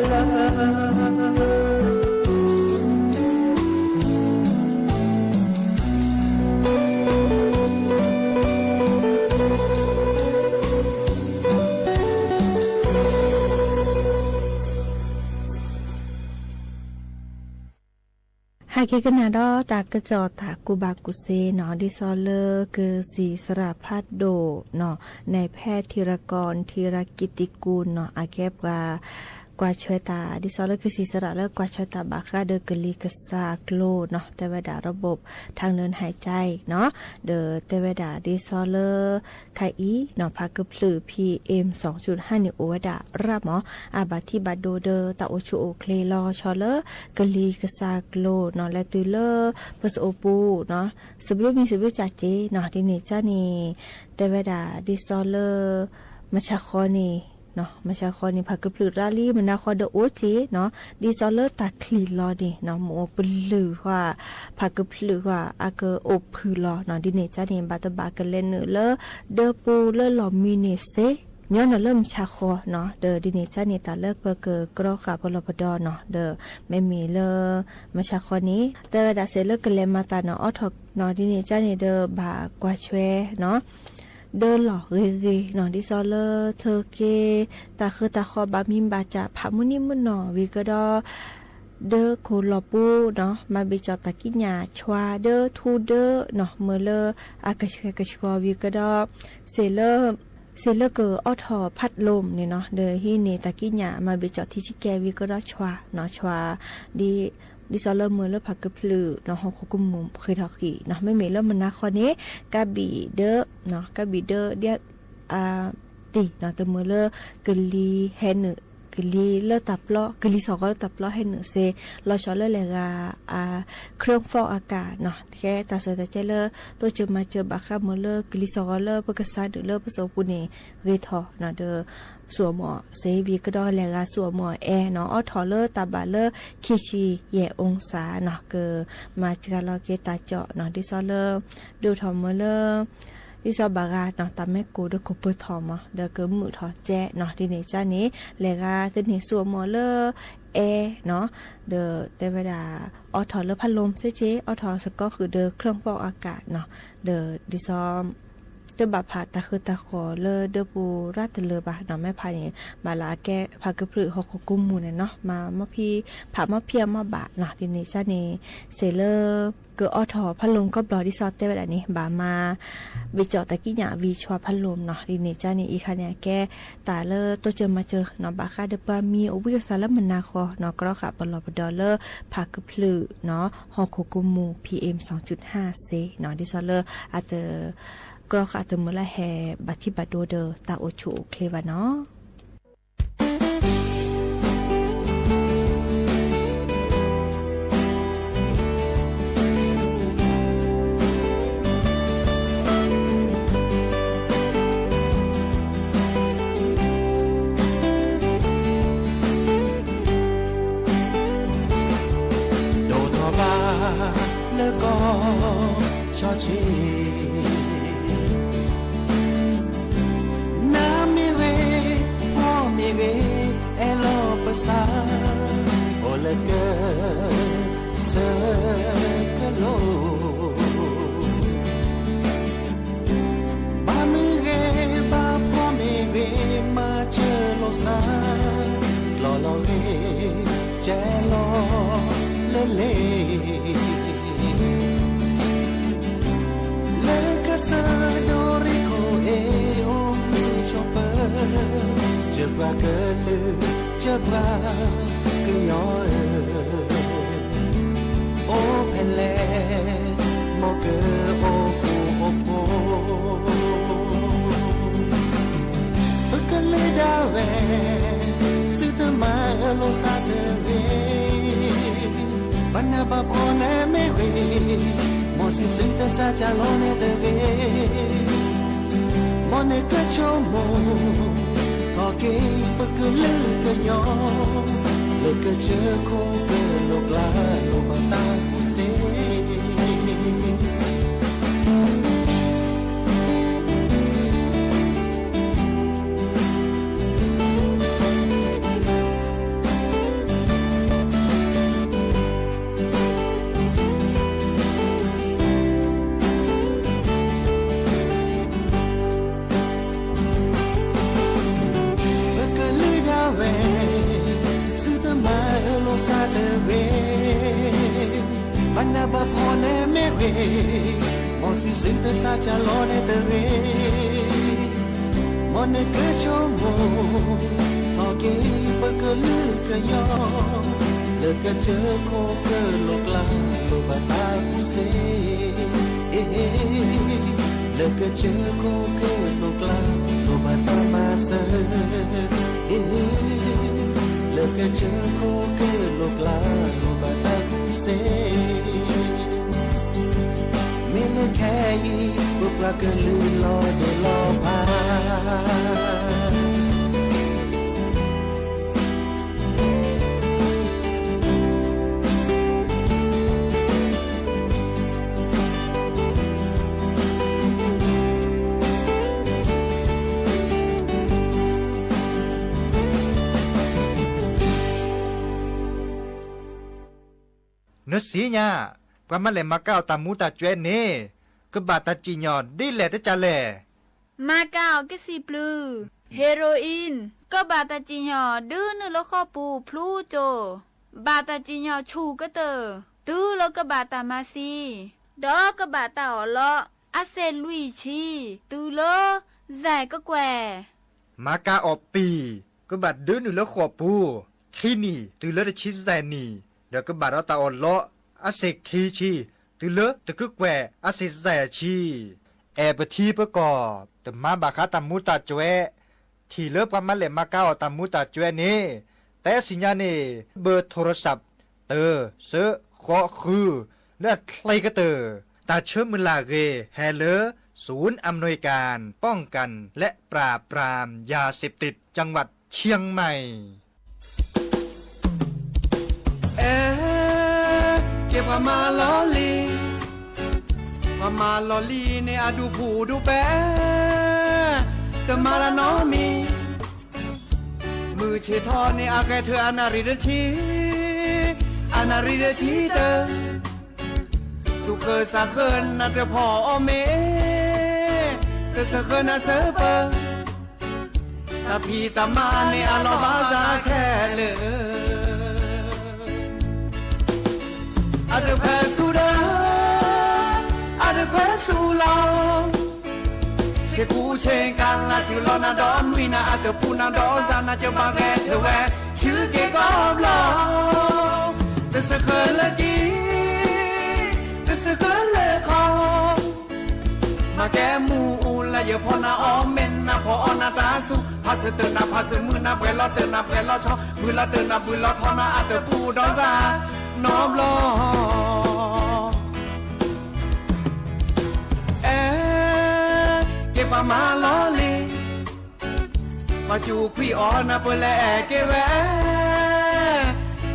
လၢာ် ဟဲက့ၤကနၣ်ဒီးတၢ်ကစီၣ်တၢ်ကူၣ်ဘၣ်ကူၣ်သ့နီၤ, ဒ်သိးလၢကစံးစရၣ်ဖးဒိၣ်နီၤ, နဖဲထံရကီၢ် ထံရကံတံကူနီၤ, အကဲပှၤ ကွၢ်ဆွဲတၢ် ဒ်သိးလၢကစံးစရၣ်လၢကွၢ်ဆွဲတၢ်ဘၣ်ဃးဒီးကလံၤကစၢ်အကျိၤနီၤ, တဲဝဲဒၣ် ระบบทางเดินหายใจ နီၤ, ဒီးတဲဝဲဒၣ်ဒ်သိးလၢ ခါအံၤနီၤ ဖးကဖျၢၣ် PM စူၣ်ဟၣ်န့ၣ် အိၣ်ဝဲဒၣ်ရၣ်မး, အဘၣ်ထံၣ်ဘၣ်ဒိဒီးတၢ်အိၣ်ဆူၣ်အိၣ်ချ့လီၤဆီလၢ ကလံၤကစၢ်ကျိၤနီၤ, လဲၤတုၤလၢပစိၤပူၤနီၤ, စံးဘျုးမံၤစံးဘျုးကၢ်က့ၤနီၤ, ဒ်န့ၣ်ကၢ်န့ၣ် တဲဝဲဒၣ်ဒ်သိးလၢ မုၢ်ဆါဃီန့ၣ် မုၢ်ဆါဃီန့ၣ် ဖးကဖျၢၣ်ရၣ်လံ မုၢ်နၤဃီဒီးအိၣ်က့ၤနီၤ, ဒ်သိးလၢတၢ်ချံးလီၤန့ၣ်နီၤ, မ့ၢ်အိၣ်ပလုာ်ဃီ, ဖးကဖျၢၣ်ဃီ, အကအိၣ်ဖုၣ်လီၤနီၤ, ဒ်န့ၣ်ကၢ်န့ၣ် ဘၣ်တဘၣ်ကလဲၤနုာ်လၢ ဒၢပူၤလၢလီၢ်မံန့ၣ်စ့ၢ်, ညီနုၢ်လၢမုၢ်ဆါဃီနီၤ, ဒီးဒ်န့ၣ်ကၢ်န့ၣ် တၢ်လၢပကကြီဃာ်ပလီၢ်ပဒီနီၤ, ဒီးမ့မ့ၢ်လၢ မုၢ်ဆါဃီန့ၣ် တဲဝဲဒၣ်စ့ၢ်လၢကလဲၤမၤတၢ်နီၤ အိးထီၣ်နီၤ, ဒ်န့ၣ်ကၢ်န့ၣ်ဒီးဘၣ်ကွၢ်ဆွဲနီၤ ဒၢလီၢ်ဂ့ၤဂ့ၤနီၤ, ဒ်သိးလၢထၢက့ၤ တၢ်ဃၢတၢ်ဃီဘၣ်မံဘၣ်စၢ် ဖးမုၢ်နံၤမုၢ်နီၢ်ဝံၤကဒီး ဒၢခိၣ်လီၤပူၤနီၤ, မၤဘ့ၣ်ကၠီၣ်တၢ်ကံးညာ် ဆွါဒၢထူဒၢနီၤ, မ့ၢ်လၢအကဆှဲကဆှီဝံၤကဒီး စ့ၢ်လၢ စ့ၢ်လၢကအိးထီၣ်ဖးလိာ်န့ၣ်နီၤ, ဒီးဟံးန့ၢ်တၢ်ကံးညာ် မၤဘ့ၣ်ကၠီၣ်ထံဆံကဲဝံၤကဒီးဆွါနီၤ, ဆွါ ဒ် ဒ်သိးလၢမ့ၢ်လၢဖးကဖျၢၣ်နီၤ ဟီၣ်ခိၣ်ကမူၣ်ဃ့ၢ်ထီၣ်ဃံးနီၤ, မ့မ့ၢ်လၢမုၢ်နၤဃီန့ၣ် ကးဘံၣ်ဒၢ ကးဘံၣ်ဒၢဒ် တံၢ်နီၤ, တမ့ၢ်လၢကလံၤဟဲနုာ် ကလံၤလၢတၢ်ပျီ ကလံၤစီၢ်ဂီၤလၢတၢ်ပျီဟဲနုာ်စ့ၢ် လီၤဆီလၢလဲၤဂၤ เครื่องฟอกอากาศနီၤ, ကဲတၢ်ဆၢတဲာ်ကဲလၢ တိစၢၤမၤစၢၤဘၣ်ဃးမ့ၢ်လၢကလံၤစီၢ်ဂီၤလၢပကစၢ်နုာ်လၢပစိၤပူၤန့ၣ် ဂ့ၤထီၣ်နီၤ, ဒီး စူၣ်အမီၢ်စ့ၢ်ဝံၤကဒီးလဲၤဂၤစူၣ်အမီၢ်အဲၣ်နီၤ, အိးထီၣ်လၢတၢ်ဘၣ်လၢ ခံဆံယဲၢ် องศาနီၤ, ကမၤစှၤလီၤက့ၤတၢ်ကၠီၣ်နီၤ, ဒ်သိးလၢ ဒိၣ်ထီၣ်မ့ၢ်လၢ ဒ်သိးဘၣ်ဂၤနီၤ တၢ်မ့ၢ်ကိၢ်ဒီးကိၢ်ပၢၢ်ထီၣ်မး ဒီးကမုာ်ထီၣ်ကဲနီၤ, ဒ်န့ၣ်ကၢ်န့ၣ် လဲၤဂၤတန့ၢ်စူၣ်အမီၢ်လၢ အဲၣ်နီၤ, ဒီးတဲဝဲဒၣ် အိးထီၣ်လၢဖးလိာ်စ့ၢ်ကီး အိးထီၣ်စ့ၢ်ကီးဃုာ်ဒီး เครื่องฟอกอากาศနီၤ, ဒီးဒ်သိး တဘၣ်ဖးတၢ်ဃၢတၢ်ဃီလၢဒၢပူၤရၣ်တလၢာ်ဘၣ်နီၤ, မ့ၢ်ဖးန့ၣ် ဘၣ်လၢအကဲဖးကဖျၢၣ်ဟီၣ်ခိၣ်ကမူၣ်န့ၣ်နီၤ, မၤမီၣ်ဖံး ဖးမီၣ်ဖံးအမီၣ်ဘၣ်နီၤ, ဒ်န့ၣ်ကၢ်န့ၣ် စ့ၢ်လၢ ကအိးထီၣ်ဖးလိာ်ကီၢ်ဘျီဒ်သိးတဲဝဲဒၣ်န့ၣ် ဘၣ်မၤ ဘ့ၣ်ကၠီၣ်တၢ်ကံးညာ်ဝံၤဆွါဖးလိာ်နီၤ, ဒ်န့ၣ်ကၢ်န့ၣ် အံၤခါန့ၣ် အကဲတၢ်လၢတိစၢၤမၤစၢၤနီၤ, ဘၣ်ဃးဒီးပှၤမံၤအိၣ်ဘှံးအိၣ်သါလၢမုၢ်နၤဃီနီၤ, ကြီဃာ်ပလီၢ်ပဒီလၢဖးကဖျၢၣ်နီၤ, ဟီၣ်ခိၣ်ကမူၣ် PM စူၣ်ဟၣ်စ့ၢ်နီၤ, ဒ်သိးလၢအတ ကြီဃာ်တမုာ်လၢဟဲဘၣ်ထံၣ်ဘၣ်ဒိဒီးတၢ်အိၣ်ဆူၣ်အိၣ်ချ့ဘၣ်နီၤ. ဒိၣ်ထီၣ်ဘၣ်လၢကီၢ် ဆီဆ့ နၤမ့ၢ်ဂ့ၤ, ပှၤမ့ၢ်ဂ့ၤ, အဲၣ်လီၤပသး, အိၣ်လၢကစၢၢ်ကလိၤ. ဘၣ်မ့ၢ်ဂ့ၤ, ဘၣ်ပှၤမ့ၢ်ဂ့ၤ, မၤစၢၤလိာ်သး, လီၤလီၤဂ့ၤ, ကဲလီၤလၢလ့ၤ လၢကစၢၢ်ဒိၣ်ရံၣ်ခိၣ်အ့ၣ် အိၣ်မုာ်ဆိးပၢၤ ယပှၤကလုာ် ယပှၤကညီဧၢ, အိၣ်ဖဲလဲၣ် မ်ကအိၣ်ဃူအိၣ်ဖိး, ပကလုာ်ဒၣ်ဝဲ သုတမၤအၢလိာ်သးတဂ့ၤ, ဘၣ်နးဘၣ်ဖှီၣ်န့ၣ်မ့ၢ်ဂ့ၤ, မ်စံးသုတစးကလီန့ၣ်တဂ့ၤ, မ်နကဆိကမိၣ် ထီၣ်က့ၤပကလုာ်ကညီ, လၢကစၢၢ်ခိၣ်ကလိာ်ကျါ လိၣ်ဘၣ်တၢ်ကူၣ်သ့. ပကလုာ်ဒၣ်ဝဲ သုတမၤအၢလိာ်သးတဂ့ၤ, ဘၣ်နးဘၣ်ဖှီၣ်န့ၣ်မ့ၢ်ဂ့ၤ, မ်စံးသုတစးကလီန့ၣ်တဂ့ၤ, မ်နကဆိကမိၣ် ထီၣ်က့ၤပကလုာ်ကညီ, လၢကစၢၢ်ခိၣ်ကလိာ်ကျါ လိၣ်ဘၣ်တၢ်ကူၣ်သ့, လၢကစၢၢ်ခိၣ်ကလိာ်ကျါ လိၣ်ဘၣ်တၢ်မၤစၢၤ, လၢကစၢၢ်ခိၣ်ကလိာ်ကျါ လိၣ်ဘၣ်တၢ်ကူၣ်သ့, မ့ၢ်လၢခဲအံၤ ပပှၤကလုာ်လီၤဒိၣ်လီၤဖး နစံးညါ, ပှၤမၤလဲၢ်မၤကၤအီၤတၢ်မူတၢ်ကွဲးန့ၣ် ကဘၣ်တၢ်စံၣ်ညီၣ်ဒ်လဲၣ်တကးလဲၣ်. မၤကၤအီၤကစံာ်ပျုၤ heroin ကဘၣ်တၢ်စံၣ်ညီၣ်ဒုးနုာ်လၢဃိာ်ပူၤဖျူကၠိ, ဘၣ်တၢ်စံၣ်ညီၣ်ဆူၣ်ကတၢၢ် တုၤလၢကဘၣ်တၢ်မၤသံ, ဒီးကဘၣ်တၢ်အီၣ်လီး အစဲးလွံၢ်ဆံ တုၤလၢ စဲးကကွဲၢ် မၤကၤအီၤပံၤ ကဘၣ်ဒုးနုာ်လၢဃိာ်ပူၤ ခံနံၣ် တုၤလၢတဆံစဲးနံၣ်, ဒီးကဘၣ်ဒီးတၢ်အီၣ်လီး အစဲးခံဆံ တုၤလၢတကကွဲၢ် အစဲးစဲးဆံ. အဲၣ်ပထံပကီၢ် တမၤဘၣ်ဃးတၢ်မူတၢ်ကွဲး, ထံၣ်လၢပှၤမၤလဲၢ်မၤကၤအီၤတၢ်မူတၢ်ကွဲးန့ၣ် တဲစံၣ်ညါန့ၣ် ဘၢၣ်ထိရစး တၢ စၢ ဃိး ဃု လၢအချ့ကတၢၢ် တၢ်ဆၢမုၢ်လၢ်ဂ့ၤ ဟဲလၢ ศูนย์อำนวยการป้องกันและปราบปรามยาเสพติดจังหวัดเชียงใหม่ အဲ ကဲပှၤမၤလီၤလံ, ပှၤမၤလီၤလံန့ၣ် အဒူၣ်ဖူၣ်ဒူၣ်ပဲာ်, တမၤတၢ်နီတမံၤ, မုၢ်ဆ့ၣ်ထီၣ်န့ၣ် အဂဲၤထၢၣ်အနၣ်ရံၣ်တဆံ, အနၣ်ရံၣ်တဆံတၢ, သူၣ်ဃၢၤသးဃၢၤနၢ်တဖီၣ်အီၤမ့ၢ်, တစၢဃၢၤနၢ်စၢပၢၤ တၢ်ဖံးတၢ်မၤန့ၣ်အလီၢ်ဘၣ်တၢ်ခဲလၢာ်, အတခွဲးဆူၣ်ဒီး အတခွဲးဆူၣ်လီၤ, ဆ့ကူဆ့ကၤလၢ် ဆူၣ်လီၤနၤဒီးနွံနၤ အတပူၤနၤဒီးစၢ်နၤ ကဘၣ်ဂဲၤထၢၣ်ဝဲ ဆူက့ၤကီၢ်ဘျီၣ်, တစၢဃၢၤလၢကံ တစၢဃၢၤလၢခီ မၤကဲမူအူလၢယဖီနၤအီၣ်မ့ၢ်နၤဖီအီၣ်နၤတၢ်ဆူၣ်, ဖးစၢၤတၢၢ်နၤဖးစၢၤမုၢ်နၤ ပှဲၤလီၤတၢၢ်နၤပှဲၤလီၤဆီ, ဘုၣ်လီၤတၢၢ်နၤဘုၣ်လီၤထီနၤ အတပူၤဒီးစၢ်နီတဘျီ, အဲ ကဲပှၤမၤလီၤလံ, ပှၤစူၣ်ခွံၣ်အီၤနၢ်ပၢၢ်လဲၤအဲၣ်က့ၤဝဲ,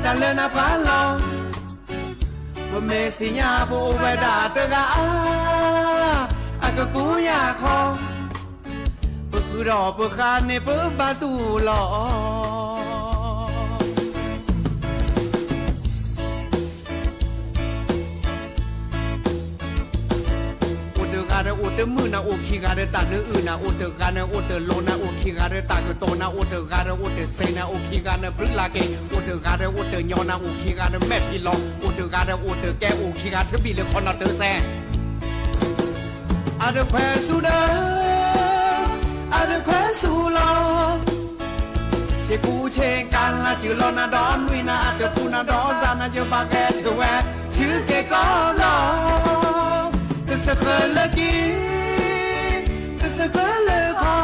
တၢ်လၢနၤပှၤလီၤ ပမ့ၢ်သ့ၣ်ညါပအိၣ်ဝဲဒၣ်တဂၤ, အကကူယၤခီ, ပဃုဒီးပဃါန့ၣ်ပဘၣ်တူၢ်လီၤ. အိၣ်တဂၤဒီးအိၣ်တမုာ်နၤ အိၣ်ခံဂၤဒီးတၢ်နအုၣ်နၤ, အိၣ်တဂၤဒီးအိၣ်တလိၤနၤ အိၣ်ခံဂၤဒီးတၢ်ကတိၤနၤ, အိၣ်တဂၤဒီးအိၣ်တစဲးနၤ အိၣ်ခံဂၤနဘျုးလၢ်က့ၤ, အိၣ်တဂၤဒီးအိၣ်တညီနၤ အိၣ်ခံဂၤနမဲာ်ထံလီၤ, အိၣ်တဂၤဒီးအိၣ်တကဲ အိၣ်ခံဂၤဆၢဘံၣ်လၢခီနၤတစဲး အတခွဲးဆူၣ်ဒီး အတခွဲး ဆူလီၤ, ဆ့ကူဆ့ကၤလၢ်စုလီၤနၤဒီးနွံနၤအတပူၤနၤဒီးစၢ်နၤယဘၣ်ဂဲၤထၢၣ်ဝဲ ဆူက့ၤကီၢ်လီၤ, တစၢၢ်ဃၢလၢက့ၤ, တစၢၢ်ဃၢလၢခီ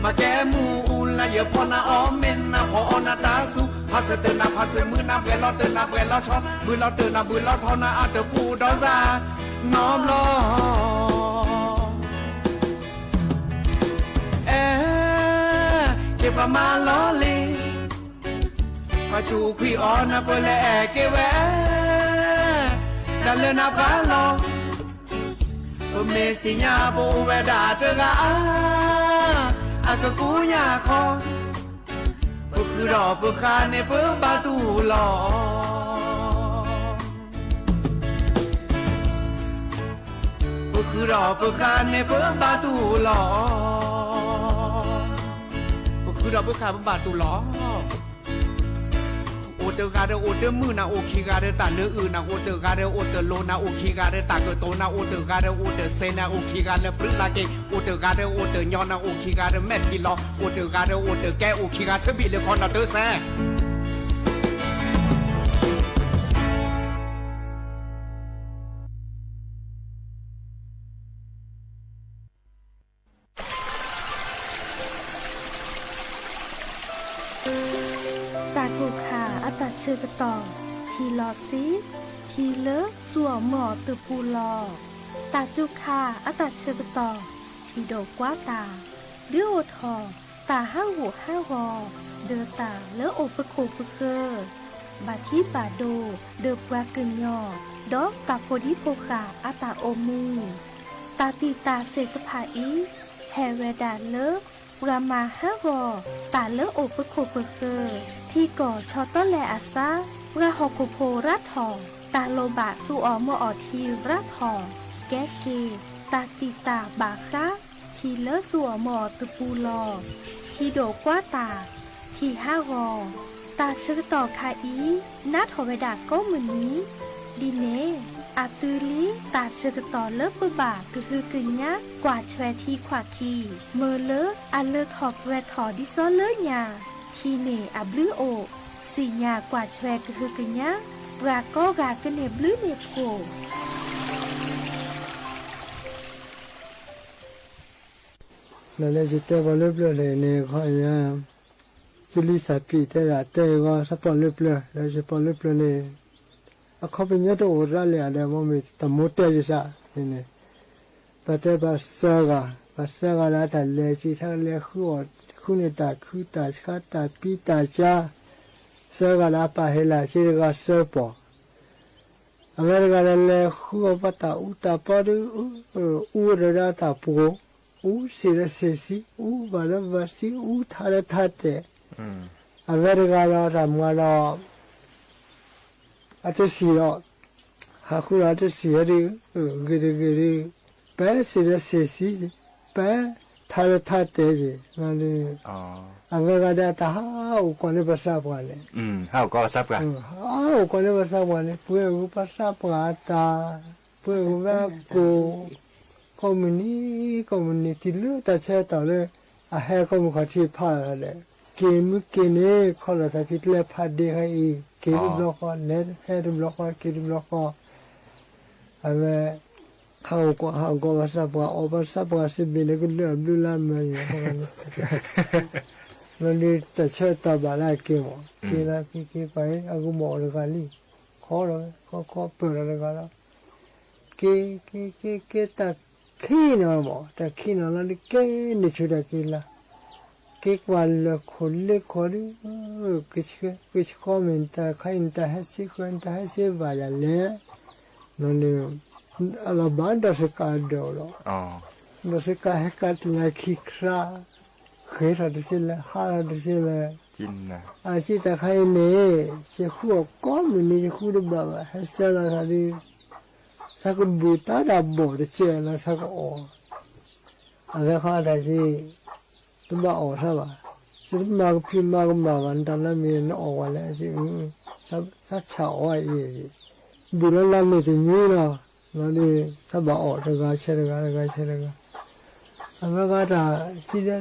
မၤကဲမူအူလၢယဖီနၤအီၣ်မ့ၢ်နၤဖီအီနၤတၢ်ဆူၣ်, ဖးစၢၤတၢ်နၤဖးစၢၤမုၢ်နၤဘှဲးလီၤတၢ်နၤဘှဲးလီၤဆီ, ဘုၣ်လီၤတၢ်နၤဘုၣ်လီၤထီနၤအတပူၤဒီးစၢ်နီတဘျီ အဲ, က့ၤပှၤမၤလီၤလံ, ပှၤဆူးခွံအီၤနၢ်ပၢၢ်လဲၤအဲၣ်က့ၤဝဲ, တၢ်လၢနၤဖးလီၤ, ပမ့ၢ်သ့ၣ်ညါပအိၣ်ဝဲဒၣ်တဂၤဧါ, အကကူညါခီ, ပဃုာ်ဒီးပဃၢၤန့ၣ်ပဘၣ်တူၢ်လီၤ ပဃုာ်ဒီးပဃၢၤန့ၣ်ပဘၣ်တူၢ်လီၤ, ပဃုာ်ဒီးပဃၢၤပဘၣ်တူၢ်လီၤ, အိၣ်တဂၤဒီးအိၣ်တမုာ်နၤအိၣ်ခံဂၤဒီးတၢ်လၢအုၣ်နၤအိၣ်တဂၤဒီးအိၣ်တလိၤနၤ အိၣ်ခံဂၤဒီးတၢ်ကတိၤနၤ အိၣ်တဂၤဒီးအိၣ်တစဲးနၤ အိၣ်ခံဂၤလၢပြံလၢ်က့ၤ အိၣ်တဂၤဒီးအိၣ်တညီနၤ အိၣ်ခံဂၤဒီးမဲာ်ထံလီၤ အိၣ်တဂၤဒီးအိၣ်တကဲ အိၣ်ခံဂၤဆၢဘံၣ်လၢခီနၤတစဲး တၢ်ကိၢ်ခါအတၢ်ဆၢကတီၢ် ထံလီၤဆံ, ထံလၢဆူအီၤမၢအီၤတပူၤလီၤ. တၢ်ကိၢ်ခါအတၢ်ဆၢကတီၢ် ထံဒိးကွၢ်တၢ်, ဒုးအိၣ်ထီၣ်တၢ်ဟးဂူာ်ဟးဂီၤ ဒီးတၢ်လၢအိၣ်ပခိၣ်ပဃၢၤ, ဘၣ်ထံဘၣ်ဒိ ဒီးပှၤကညီ ဒီးတၢ်ဖိဒံဖိဃာ်အတၢ်အိၣ်မူ, တၢ်တံာ်တာ်သ့ၣ်တဖၣ်အံၤ ဟဲဝဲဒၣ်လၢ ပှၤမၤဟးဂီၤတၢ်လၢအိၣ်ပခိၣ်ပဃၢၤ, ထံကီၢ်ဆီတလဲအသး, ပှၤဟီၣ်ခိၣ်ဖိရၤထီၣ်, တၢ်လိၣ်ဘၣ်ဆူအီၤမၢအီၤထံရၤထီၣ်, ကဲက့ၤ တၢ်တံာ်တာ်ဘၣ်ဃး ထံလၢဆူအီၤမၢအီၤတပူၤလီၤ. ထံဒိးကွၢ်တၢ်, ထံဟးဂီၤ, တၢ်ဆၢကတီၢ်ခါအံၤ နးထီၣ်ဝဲဒၣ်ကိးမုၢ်နံၤ, ဒ်န့ၣ် အသုလံ တၢ်ဆၢကတီၢ်လၢပဘၣ်ကဟုကညး ကွၢ်ထွဲထံခွးခံ, မၢလၢအလၢထီၣ်ပှဲၤထီၣ်ဒ်သိးလၢညါ, ထံန့ၣ်အဘျုးအိၣ်, စံၣ်ညါကွၢ်ထွဲကဟုကညး, ပှၤကိးဂၤကန့ၢ်ဘျုးန့ၢ်ဖှိၣ် လၢယတဲပှၤလၢပျၢၤန့ၣ် ခီယၤ သုလံသးပံးတဲဒၣ် တဲဂီၤသးပှၢ်လၢပျၢၤ လၢယပှၢ်လၢပျၢၤန့ၣ် အခီပညီတအိၣ်ရၣ်လဲၣ် အဒီးမ့ၢ်တၢ်မိၢ်တဲယသးန့ၣ်န့ၣ် ပတဲပှၤသၢဂၤ, ပှၤသၢဂၤလၢတၢ်လဲၤစံးထီၣ်လဲၤဃုအီၣ်ဃုန့ၢ်တၢ်ခုတၢ်ဆါတၢ်ပံတၢ်ကၢ သၢဂၤလၢအပၢ်ဟ့ၣ်လီၤစ့တဂၤသၢပီၢ် အဝဲတဂၤဒီးလဲၤဃုအီၣ်ဘၣ်တၢ်အူတၢ်ပီဒီး အူဝဲဒီးတၢ်ပှိၤ, အူဆံးဒီးဆံးဆံး, အူဘၣ်ဒီးဘၣ်ဆံး, အူထါဒီးထါတဲာ်, အဝဲတဂၤဒီးတၢ်မၤဒီး အတစံးဒီး ဟးဃုဒီးအတစံးဒီး ဂ့ၤတဂ့ၤဒီး ပၢဆံးဒီးဆံးဆံး, ပၢထါဒီးထါတဲာ်က့ၤ, အဝဲဂၤဒီးတၢ်ဟးအိၣ်ကိးန့ၢ်ပှၤသးပှၢ်န့ၣ် ဟးအိၣ်ကိးန့ၢ်ပှၤသးပှၢ်န့ၣ် ပှဲၤဂုၤပှၤသးပှၢ်အတၢ်, ပှဲၤဂုၤဝဲကိး, ကိးမုၢ်နံၤ, ကိးမုၢ်နံၤ တုၤလၢတၢ်ဆၢကတီၢ်လၢ အဟဲကိးမုၢ်ခီၣ်ထံးဖးဒီး က့ၤမုၢ်က့ၤန့ၣ် ခီလီၤသးဖံးကျဲဖးဒ့ခါအံၤ က့ၤတဘျီဃီ လဲၤဟဲတဘျီဃီ က့ၤတဘျီဃီ, အဝဲ ဟးအိၣ်ကိး ဟးအိၣ်ကိးပှၤသးပှၢ် အီၣ်ပှၤသးပှၢ်စံးဘ့ၣ်လၢကဒၢအဘျုးလၢအမုာ်န့ၣ် လီၤဒုးတၢ်ဆၢကတီၢ်ဘၣ်လၢအက့ၤမး က့ၤလၢက့ၤက့ၤပှၤအံၤ အကဘီၣ်အီၣ်တဂၤလံ, ခီဒီး ခီခီပၢၢ်ဒီးတဂၤဒီး က့ၤ က့ၤ က့ၤ က့ၤ တၢ်ခံးနီၤမး တၢ်ခံးနီၤလီၤဒုးက့ၤန့ၢ်ဆူတၢ်က့ၤလၢ်, က့ၤကွၢ်လၢခိၣ်လ့ခိၣ်ဒုး ကဆှီမ့ၢ်တၢ်ခါအံၤ နတၢ်ဟဲစ့ဃၢၤ နတၢ်ဟဲစ့ဘၣ်ယၤလဲၣ်, နီၤန့ၣ် အလီၤဘၣ်ဒီးစကးဒိးလီၤ, ဒီးစကးဟဲကးတနၤခံခရါ ဃ့ထီၣ်တသ့လၢၤ ဟးထီၣ်တသ့လၢၤ, အစံးတၢ်ခါအံၤန့ၣ် ယဃုအီၣ်ကိးမုၢ်နံၤ ယဃုတဘၣ်ဘၣ် ဟဲဆၢလီၤသးဒုး သးကဘူၣ်တၢ်ဒၣ်ဘီၣ်တစဲးလီၤ သးကအီၣ်, အဝဲခီတၢ်စံး တဘၣ်အီၣ်သးဘၣ်, သုတမၤကဖံးမၤကမၣ်ဘၣ် နတၢ်လၢမ့ၢ်နအီၣ်ဝဲလဲၣ်, သးဆးအီၣ်အံၤ, ဘူၣ်လီၤလၢမ့ၢ်တနွံလီၤ, လီၤဒုး သးဘၣ်အီၣ်တဂၤဆဲးတဂၤ တဂၤဆဲးတဂၤ, အဝဲဂၤတၢ်စံးဒီးအံၤ,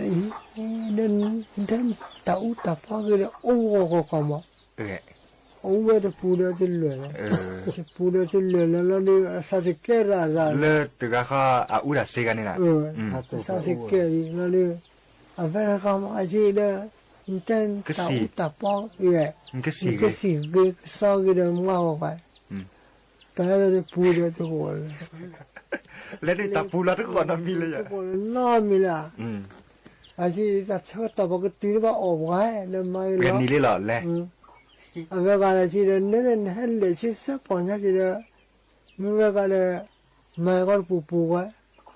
ဒီးတၢ်အူတၢ်ပီၢ်ဂ့ၤဒီး အိၣ်ဂီၤကီကီမး, အိၣ်ဝဲတပူၤဒီးတလွဲၢ်လီၤ, တပူၤဒီးတလွဲၢ်လီၤလီၤဒီး အသးတကဲရၣ်ရၣ်လၢ တဂၤဃီအအူတၢ်စ့ဂၤန့ၣ်လီၤ, အသးတကဲအံၤလီၤဒီး အဝဲတဂၤမးအစံးဒီး နတဲတၢ်အူတၢ်ပီၢ်ဂ့ၤ, နကစံးဂ့ၤကစီဂ့ၤဒီးမါဂီၤဂၤ ပဝဲတပူၤဒီးတဂီၤလၢၤ, လၢတပူၤလီၤတဂီၤနီတမံၤလၢၤယၤ, နီတမံၤလၢၤ, အစံးတၢ်ဆၢကတီၢ်ပကတုၤလၢဘၣ်အီၣ်ပှၤဒီးမၤဂ့ၤလီၤ, အဝဲဂၤစံးဒီး နဲဒၣ်နဟဲလဲၤဆံဆၢပီၢ်ညါ စံးဒီး မ့ၢ်ဝဲဂၤဒီး မၤကီတပူၤပူၤဝဲ,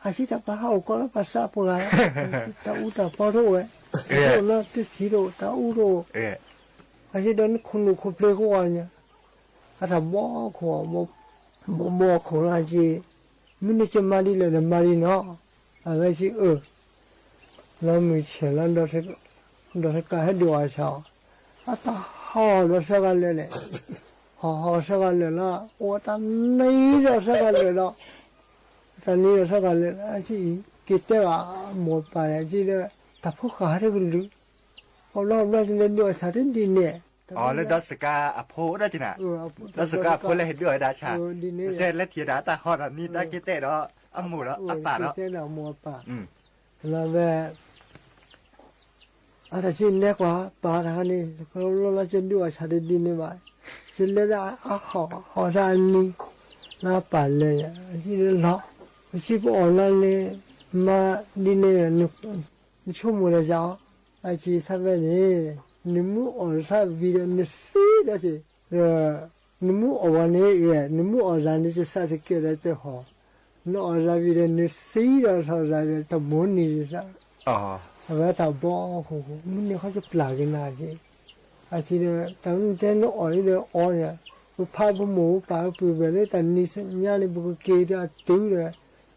အစံးတၢ်ပှၤဟးအိၣ်ကီလၢပှၤသးပှၢ်, တၢ်အူတၢ်ပီၢ်တအိၣ်ဝဲ, တအိၣ်လၢတဆံးတအိၣ် တၢ်အူတအိၣ်, အစံးဒီးနခိၣ်နူာ်ခိၣ်ဖျ့ခိၣ်ဂီၤညါ, အတၢ်ဘီခိၣ်, ဘီခိၣ်လၢအစံး, မ့ၢ်နကမၤဒ်လဲၣ်နမၤဒ်နီၤ, အဝဲစံးအၢ လီၤမုၢ်ဆဲးလီၤ, ဒီးတကးဟဲဒုးအီၣ်ဆၣ်အီၤ, အတၢ်ဟီၣ်ဒီးသၢဂၤလၢာ်လဲၣ်, ဟီၣ်ဟီၣ်သၢဂၤလၢာ်လီၤ, အိၣ်တၢ်နံၤဒီးသၢဂၤလၢာ်လီၤ, တၢ်နံၤဒီးသၢဂၤလၢာ်လီၤ, အစံးအံၤ က့ၤတဲဘၣ်မိၢ်ပၢ်န့ၣ် အစံးဒီး တၢ်ဖိဃာ်ဟဲတကလုာ်, အိၣ်လီၤဘျီန့ၣ်ဒုးအီၣ်ဆၣ်တဒ်န့ၣ်, လၢဒီးစကၤအဖိဒီးက့ၤနၤ, ဒီးစကၤအဖိလၢဟဲဒုးအီၣ်ဝဲဒၣ်ဆၣ်, စဲးလဲၤထံၣ်ဒၣ်တၢ်ဟီၣ်တၢ်နံၤတၢ်က့ၤတဲဒီး အမိၢ်ဒီးအပၢ်ဒီး လၢဝဲ အတၢ်စံးနဲကွၢ်ပၢ်တခါန့ၣ် လီၤလီၤကဒုးအီၣ်ဆၣ်တဒ်န့ၣ်ဘၣ်, ယလဲၤလၢအဟီၣ်ဟီၣ်တၢ်အနံၤ, လၢအပၢ်လဲၤယၤ ယလီၤ, ပစံးပအီၣ်လၢန့ၣ်, မၤဒ်န့ၣ်, နဆိကမိၣ်တၢ်ယၤအီၤ, အစံးဆၢဖဲန့ၣ်, နမ့ၢ်အီၣ်ဆၣ်ဝံၤဒီးနသံဒီးစ့ၢ် နမ့ၢ်အီၣ်ဝဲန့ၣ်, နမ့ၢ်အီၣ်သးန့ၣ် တသးတကဲဒီးတဟီၣ်, နအီၣ်သးဝံၤဒီး နသံဒီးထီၣ်သးဒီးတမိၢ်နံၤတသး, အဝဲတၢ်ဘီအီၣ်ခိၣ်, မုၢ်နံၤခီယပျၢ်က့ၤနၤက့ၤ, အစံးဒီး တၢ်မုၢ်တဲနအီၣ်ဒီးအီၣ်န့ၣ်, ပဖးပမိၢ်ပပၢ်ပှဲၤပှဲၤလၢတၢ်နံၤညါန့ၣ် ပကက့ၤဒီးအတုၤဒီး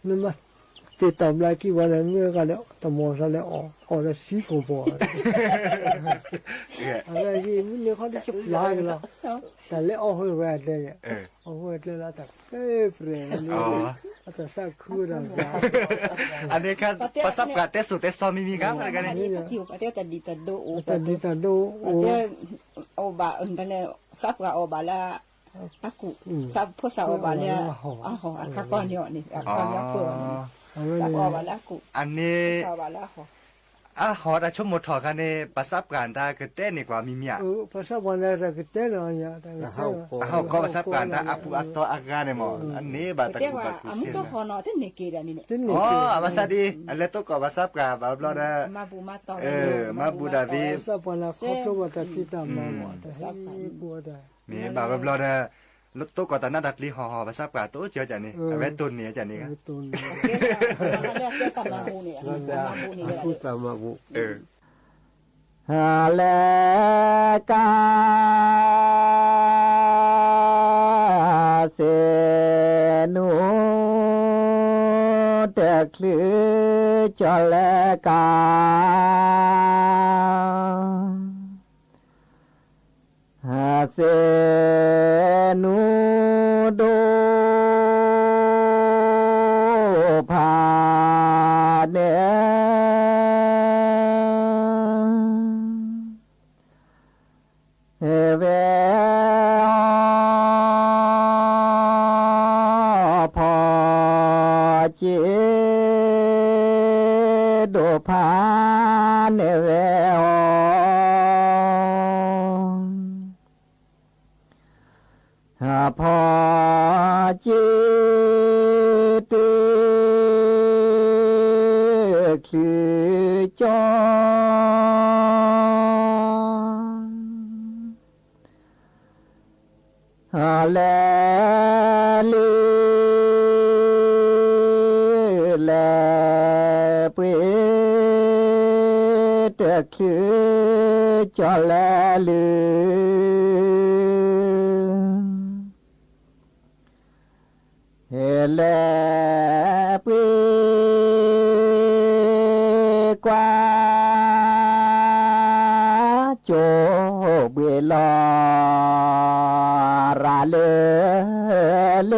နမၤတ့ၢ်တီၣ်ဘျးကံၢ်ပှၤဒီး မ့ၢ်ဂၤဒီးတမီၤသးလၢအီၣ်, အီၣ်ဒီးသံကိာ်ပီၤ အဝဲမုၢ်နံၤခီဒ်ယပျၢ်က့ၤလီၤ, တၢ်လဲၤအီၣ်ဃုာ်ဝဲအကျဲန့ၣ်, အီၣ်ဃုာ်အကျဲလၢတၢ်ကဲပြဲၢ်န့ၣ်, အတၢ်သးခုဝဲဒၣ်, အန့ၣ်ခါ ပှၤသးပှၢ်တဲစိၤတဲစီမံၤမံၤခါ, တၢ်ဒ်တၢ်ဒိၣ်အိၣ်, တၢ်ဒ်တၢ်ဒိၣ်အိၣ်, အိၣ်ဘၣ်, သးပှၢ်အီၣ်ဘၣ်လၢ အကူၣ်, သးဖိသၣ်အီၣ်ဘၣ်လၢ အဟီၣ်, အခါခီန့ၣ်အီၤန့ၣ်, အခါန့ၣ်အီၤ, သးပှၢ်အီၣ်ဘၣ်လၢအကူၣ်, အန့ၣ်, အဟီၣ်တၢ်ဆိကမိၣ်ထီၣ်ခါန့ၣ် ပှၤသးပှၢ်တၢ်ကတဲန့ၢ်ကွၢ်မံၤမံၤဧါ, ပှၤသးပှၢ်တၢ်ကတဲန့ၢ်, အဟီၣ်ကီၢ်ပှၤသးပှၢ်တၢ်အပူၤအတီအဂၤန့ၣ်မး, အန့ၣ်ဘၣ်တၢ်ကူၣ်ဘၣ်ကူၣ်စ့န့ၣ်, အဘၣ်ဆၣ်ဒ် အလဲၤတိၢ်ကီၢ်ပှၤသးပှၢ်ဘၣ်ဘျီဒီး, မၤဘူၣ်မၤတီၢ်, မၤဘူၣ်ဒၣ်သ့, ပှၤသးပှၢ်န့ၣ်ခီဖျိဘၣ်တၢ်ဖံးတၢ်မၤမး, မ့ၢ်ဘၣ်ဘျီဘျီဒီး တိၢ်ကီၢ်တၢ်နးတၢ်ဖှီၣ်ဟီၣ်ဟီၣ် ပှၤသးပှၢ်တိၢ်ကၢကၢန့ၣ် အဝဲတိၢ်န့ၢ်ကၢန့ၣ်, လၢ လဲၤကါ သ့ၣ်နူ တချုးကၠီၤလဲၤကါ သ့ၣ်နူဒိၣ်ဖးန့ၣ် ဝဲအီၣ်ဖီၣ်က့ ဒိၣ်ဖးန့ၣ်ဝဲအီၣ် ဖီၣ်က့ တချုးကၠီ လဲၤလၢ လဲၤပှ့ၤ တချုးကၠီၤလဲၤလၢ လဲၤပှ့ၤကွၢ် ကၠိဘှ့ၣ်လီၤရၤလၢ လၢ လၢ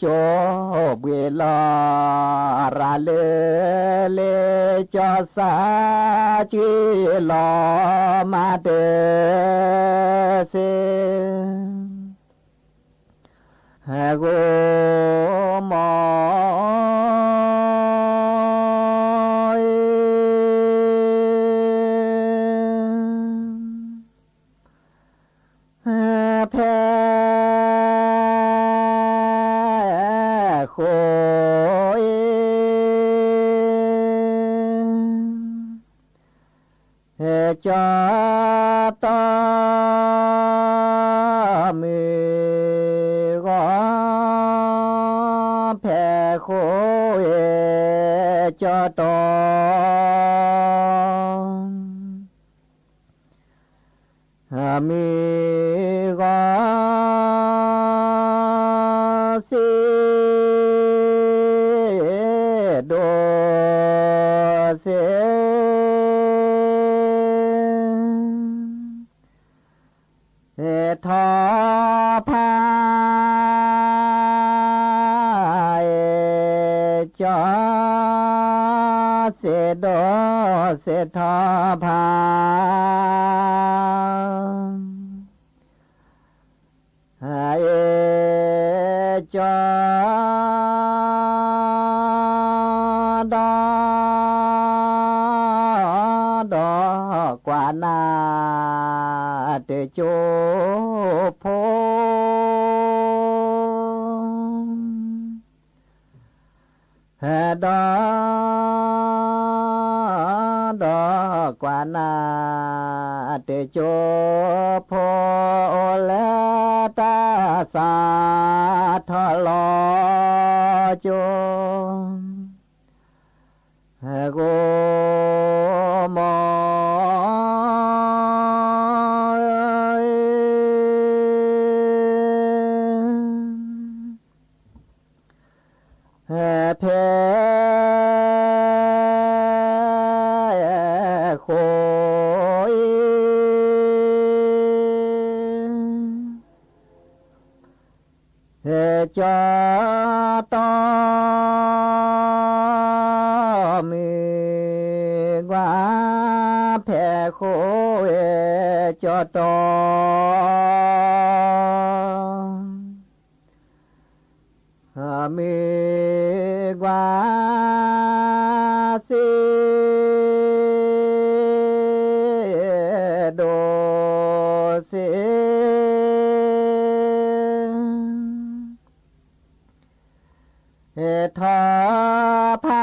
ကၠိဘှံးလီၤရၤလၢလ့ကၠီစၢ် ကၠံၣ်လီၤမၤတၢ်စ့ ဂိၢ်မီၢ် ဖဲဃိ ကၠီတီမုၢ်ဂီၤ ဖဲဃိ ကၠီတီ မုၢ်ဂီၤ စ့ဒိၣ်စ့ ထီဖး ကၠီ စ့ဒိၣ်စ့ထီဖး ကၠီ ဒီ ဒီကွၢ်နၤ တကၠိဖိ ဒီ ဒီကွၢ်နၤ တကၠိဖိ အိၣ်လၢတၢ်စးထီၣ်လီၤကၠိ ဂိၢ်မီၢ် ဖဲ ဃိ ကၠီတီ မုၢ်ဂီၤ ဖဲဃိ ကၠီတီ မုၢ်ဂီၤ စ့ဒိၣ်စ့ ထီဖး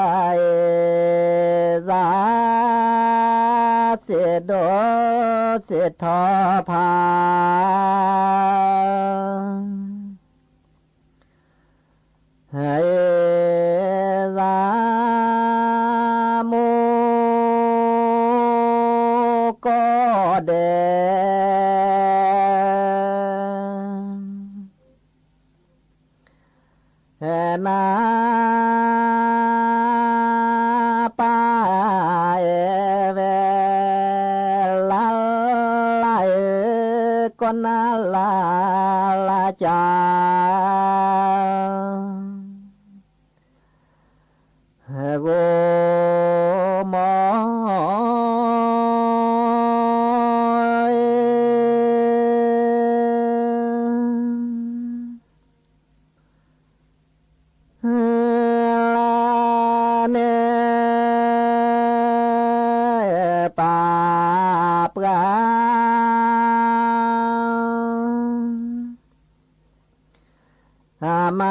အ့ၣ်စၢ် စ့ဒိၣ်စ့ထီဖး အ့ၣ်စၢ် မိၢ်ကီၢ်ဒဲး နပၢ်အဲၣ်ဝဲ လါလါဧၢ ကီၢ်နၢ်လါလါကၠၢ ဂိၢ်မီၢ် လၢန့ၣ် ပၢ်ပှၤ အမၤ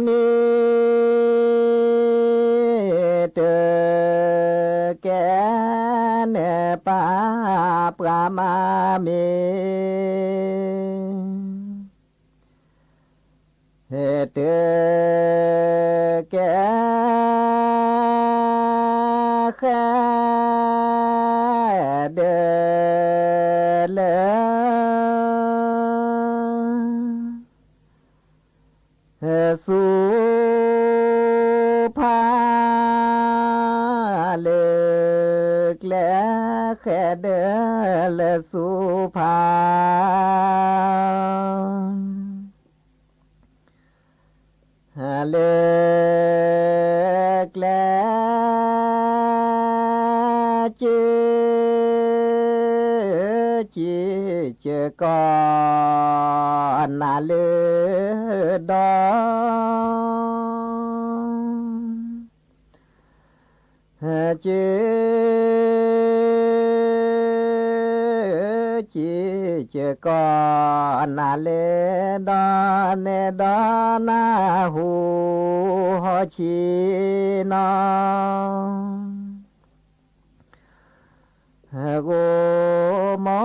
မ့ၢ် တကဲန့ၣ် ပၢ်ပှၤမၤမ့ၢ် တကဲ ဃဲ ဒၢလၢ ဆူဖးလၢကျဲ ဃဲဒၢလၢ ဆူဖး လၢကျဲ ကၠ့ကၠ့ကီး နၤလၢဒီး ကၠ့ကၠ့ကီး နၤလၢဒီး နဲဒီးနၢ်ဟူဟီၣ်ဆံနီၤ ဂိၤမီ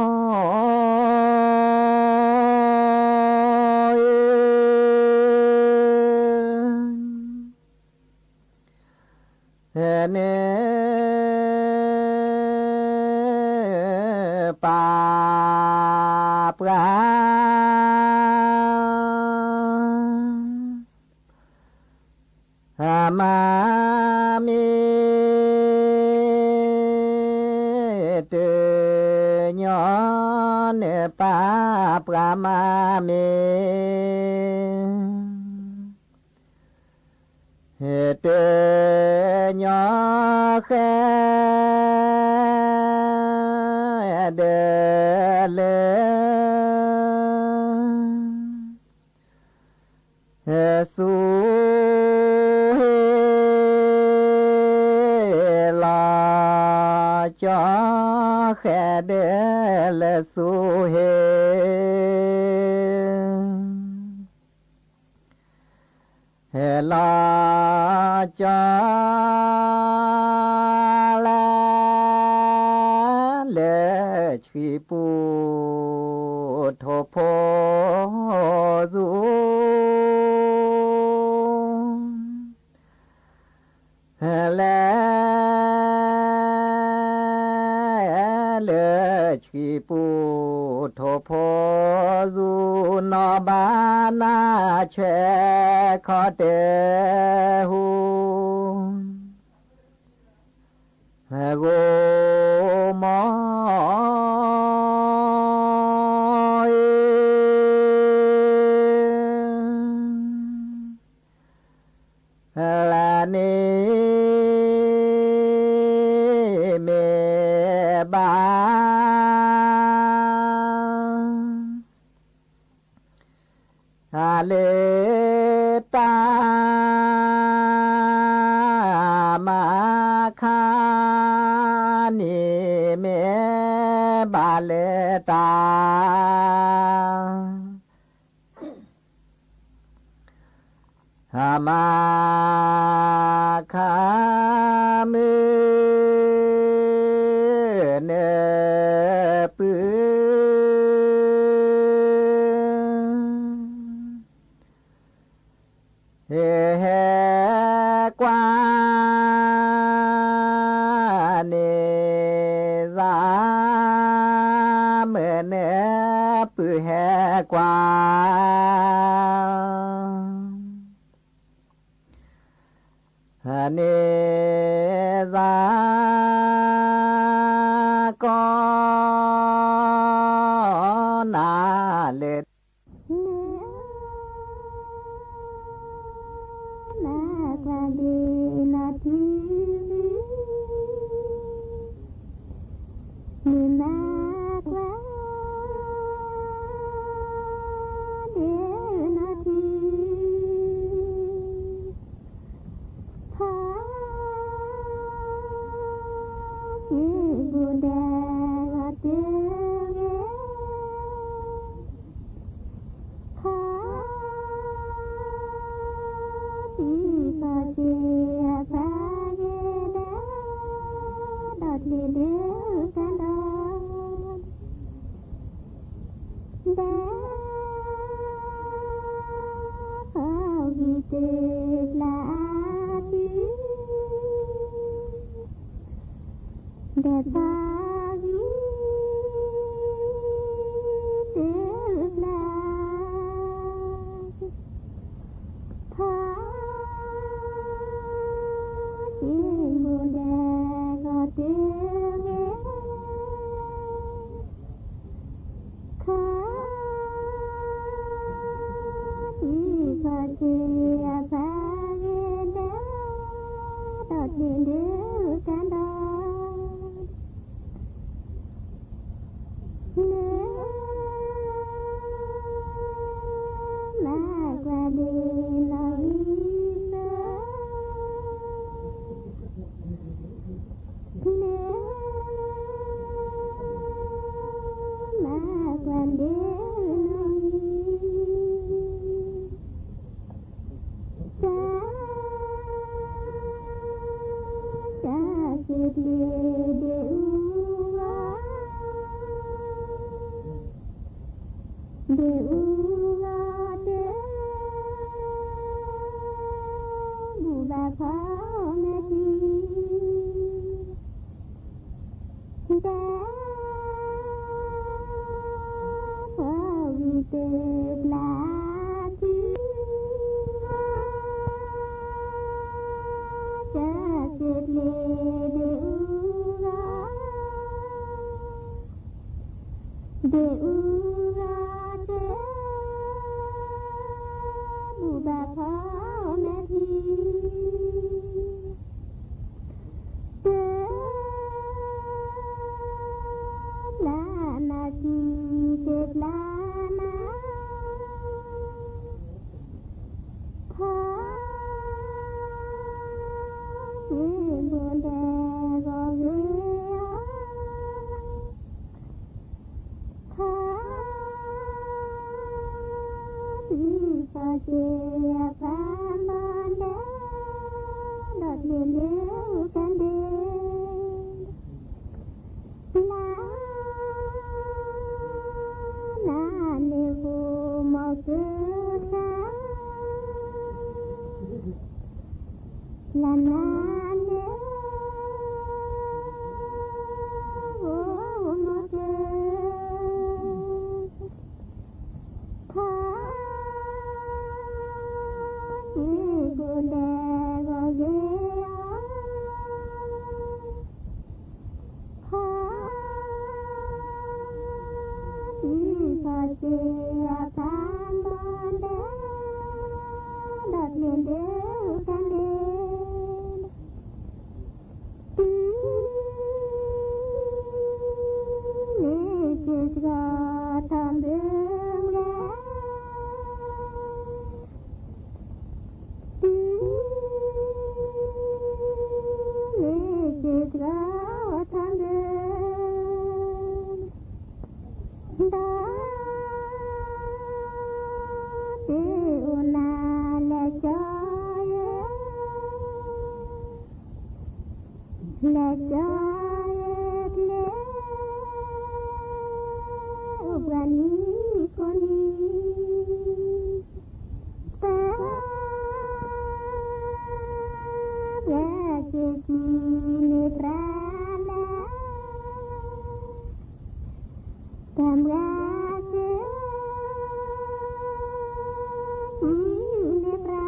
ၤ န့ၣ်ပာ်ပှၤ မၤမ့ၢ်တညီ န့ၣ်ပာ်ပှၤမၤမ့ၢ် တညီဃဲ ဒီးလၢ ဆူဟ့ လီၤကၠီဃဲ ဒီးလၢဆူဟ့ ဟဲလီၤကၠီ လၢ လၢဆှံပူၤ ထိၣ်ဖိ ဆူ လဲၤ လၢဆှံပူၤ ထိၣ်ဖိ ဆူ နီၢ်ဘၣ်နၢ်ဆဲး ခီတဲာ်ဟူ ဂိၤမီၤ လၢန့ၣ်မ့ၢ်ဘၣ် လၢတၢ်မၤခါန့ၣ် မ့ၢ်ဘၣ်လၢတၢ် မၤခါ မုၢ်နၢ်ပုၢ် ဟဲကွၢ်န့ၣ်သး မုၢ်နၢ်ပုၢ်ဟဲကွၢ် န့ၣ်သး ကီနၤလၢ မၤကွၢ်ဒ်နထံ မၤကွၢ်ဒ်နထံ ဖး စံးဘျုးဒဲးဂီၤတုၤဂ့ၤ ဖး စံးဘျုးစ့အဖးဂ့ၤဒဲး ဒီးတ့ဒုကဒီး ဒဲး ဖးဂံၢ်တ့ပျၢ်အါစု ဒဲးဖးဂံၢ်တ့ပျၢ် ဖး စံးဘျုးဒဲးဂီၤတုၤဂ့ၤ အက့ၤအဖးဂ့ၤဒဲး, ဒီးတ့ၢ်ဒုးကဒီး, လၢ မၤကွၢ်ဒ့ၣ်နီၢ်ဂံၢ်သၢ, လၢ မၤကွၢ်ဒ့ၣ်နီၢ်ဂံၢ် တၢ်, တၢ်စံးပျ့ၤဒ့ၣ်အူဂီၤ, ဒ့ၣ်အူဂီၤတၢ်, ဘူၣ်ဘၣ်ဖီမဲာ်ထံ, တၢ်, ဖီဝံၤတၢ်ပျၢ်ထံ တၢ်စံးပျ့ၤဒ့ၣ်အူဂီၤ, ဒ့ၣ်အူဂီၤတၢ်, ဘူၣ်ဘၣ်ဖီမဲာ်ထံ တၢ်, ပျၢ်မၤထံတၢ်ပျၢ်မၤ ထီ, စံးဘိဒဲးဂီၤဂ့ၤအီၤ, ထီ, စံးဖီစ့အဖးဘီဒဲး, ဒီးတ့ၢ်လၢကဒ့ၣ် လၢ နၤန့ၣ်ဃိမီၤကၢ်ခါ, လၢနၤန့ၣ်ဃိမီၤကၢ်, ထီ, စံးဘိဒဲးဂီၤဂ့ၤအီၤ ထီ, စံးဖီစ့အဖးဘီဒဲး, ဒီးတ့ၢ်ဒုးကန့ၣ်, တုၤ မ့ၢ်စ့စှီၤထီၣ်ဘၢဂၤ တုၤ မ့ၢ်စ့စှီၤထီၣ်ဘၢ ဒီး တ့အိၣ်နၤလဲၤကၠီယဲ လဲၤကၠီယဲကျဲ အိၣ်ပှၤနံၤကိးနံၤ တၢ် ပှၤစ့ၢ်ကီးန့ၣ်ပြးလၢ တၢ်မၤစ့ၢ်ကီး န့ၣ်ပြး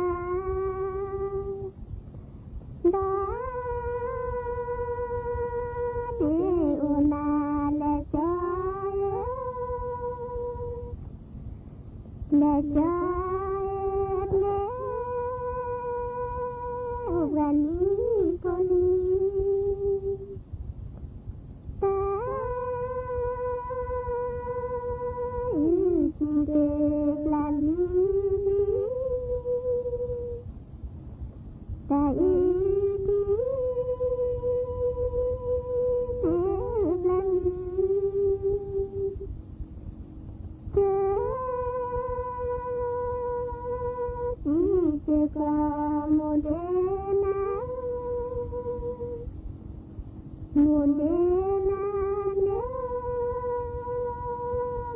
ဒီး တ့အိၣ်နၤလဲၤကၠီယဲ လဲၤကၠီယဲကျဲ အိၣ်ပှၤနံၤကိးနံၤ တၢ် အံၤစံးတ့ၢ်ပျၢ်လံ တၢ်အံၤစံးတ့ၢ်ပျၢ်လံ တၢ် စံးစ့ၢ်ကီးမိၢ်ဒဲးနၤ မိၢ်ဒဲးနၤန့ၣ်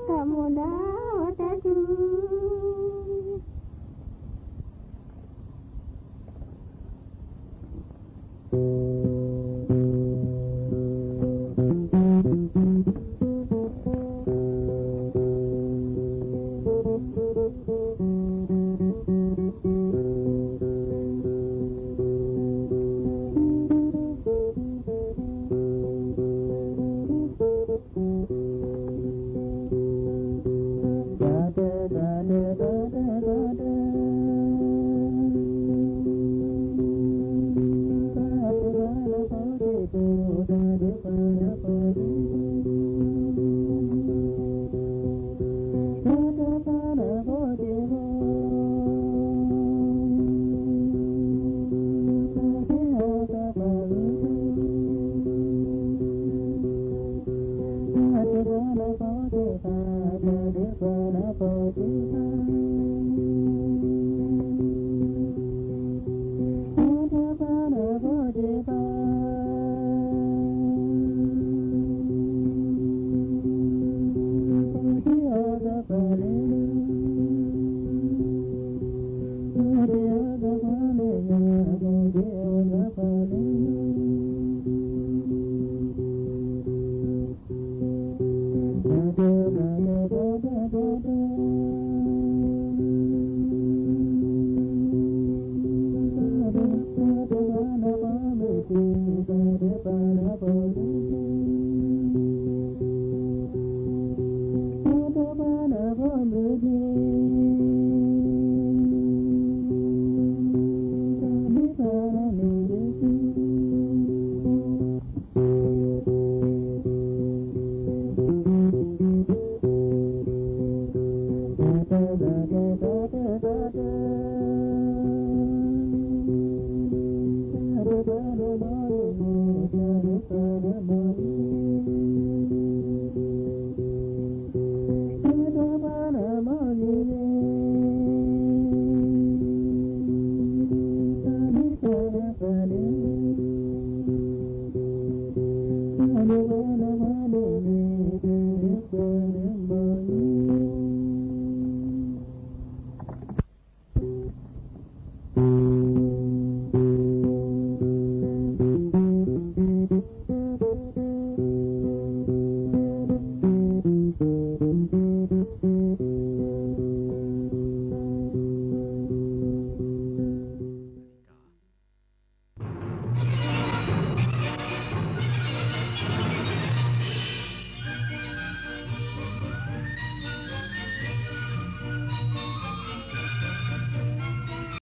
ကမိၢ်ဒီးတၢ်ထူ တၢ်တၢ်တၢ်လၢ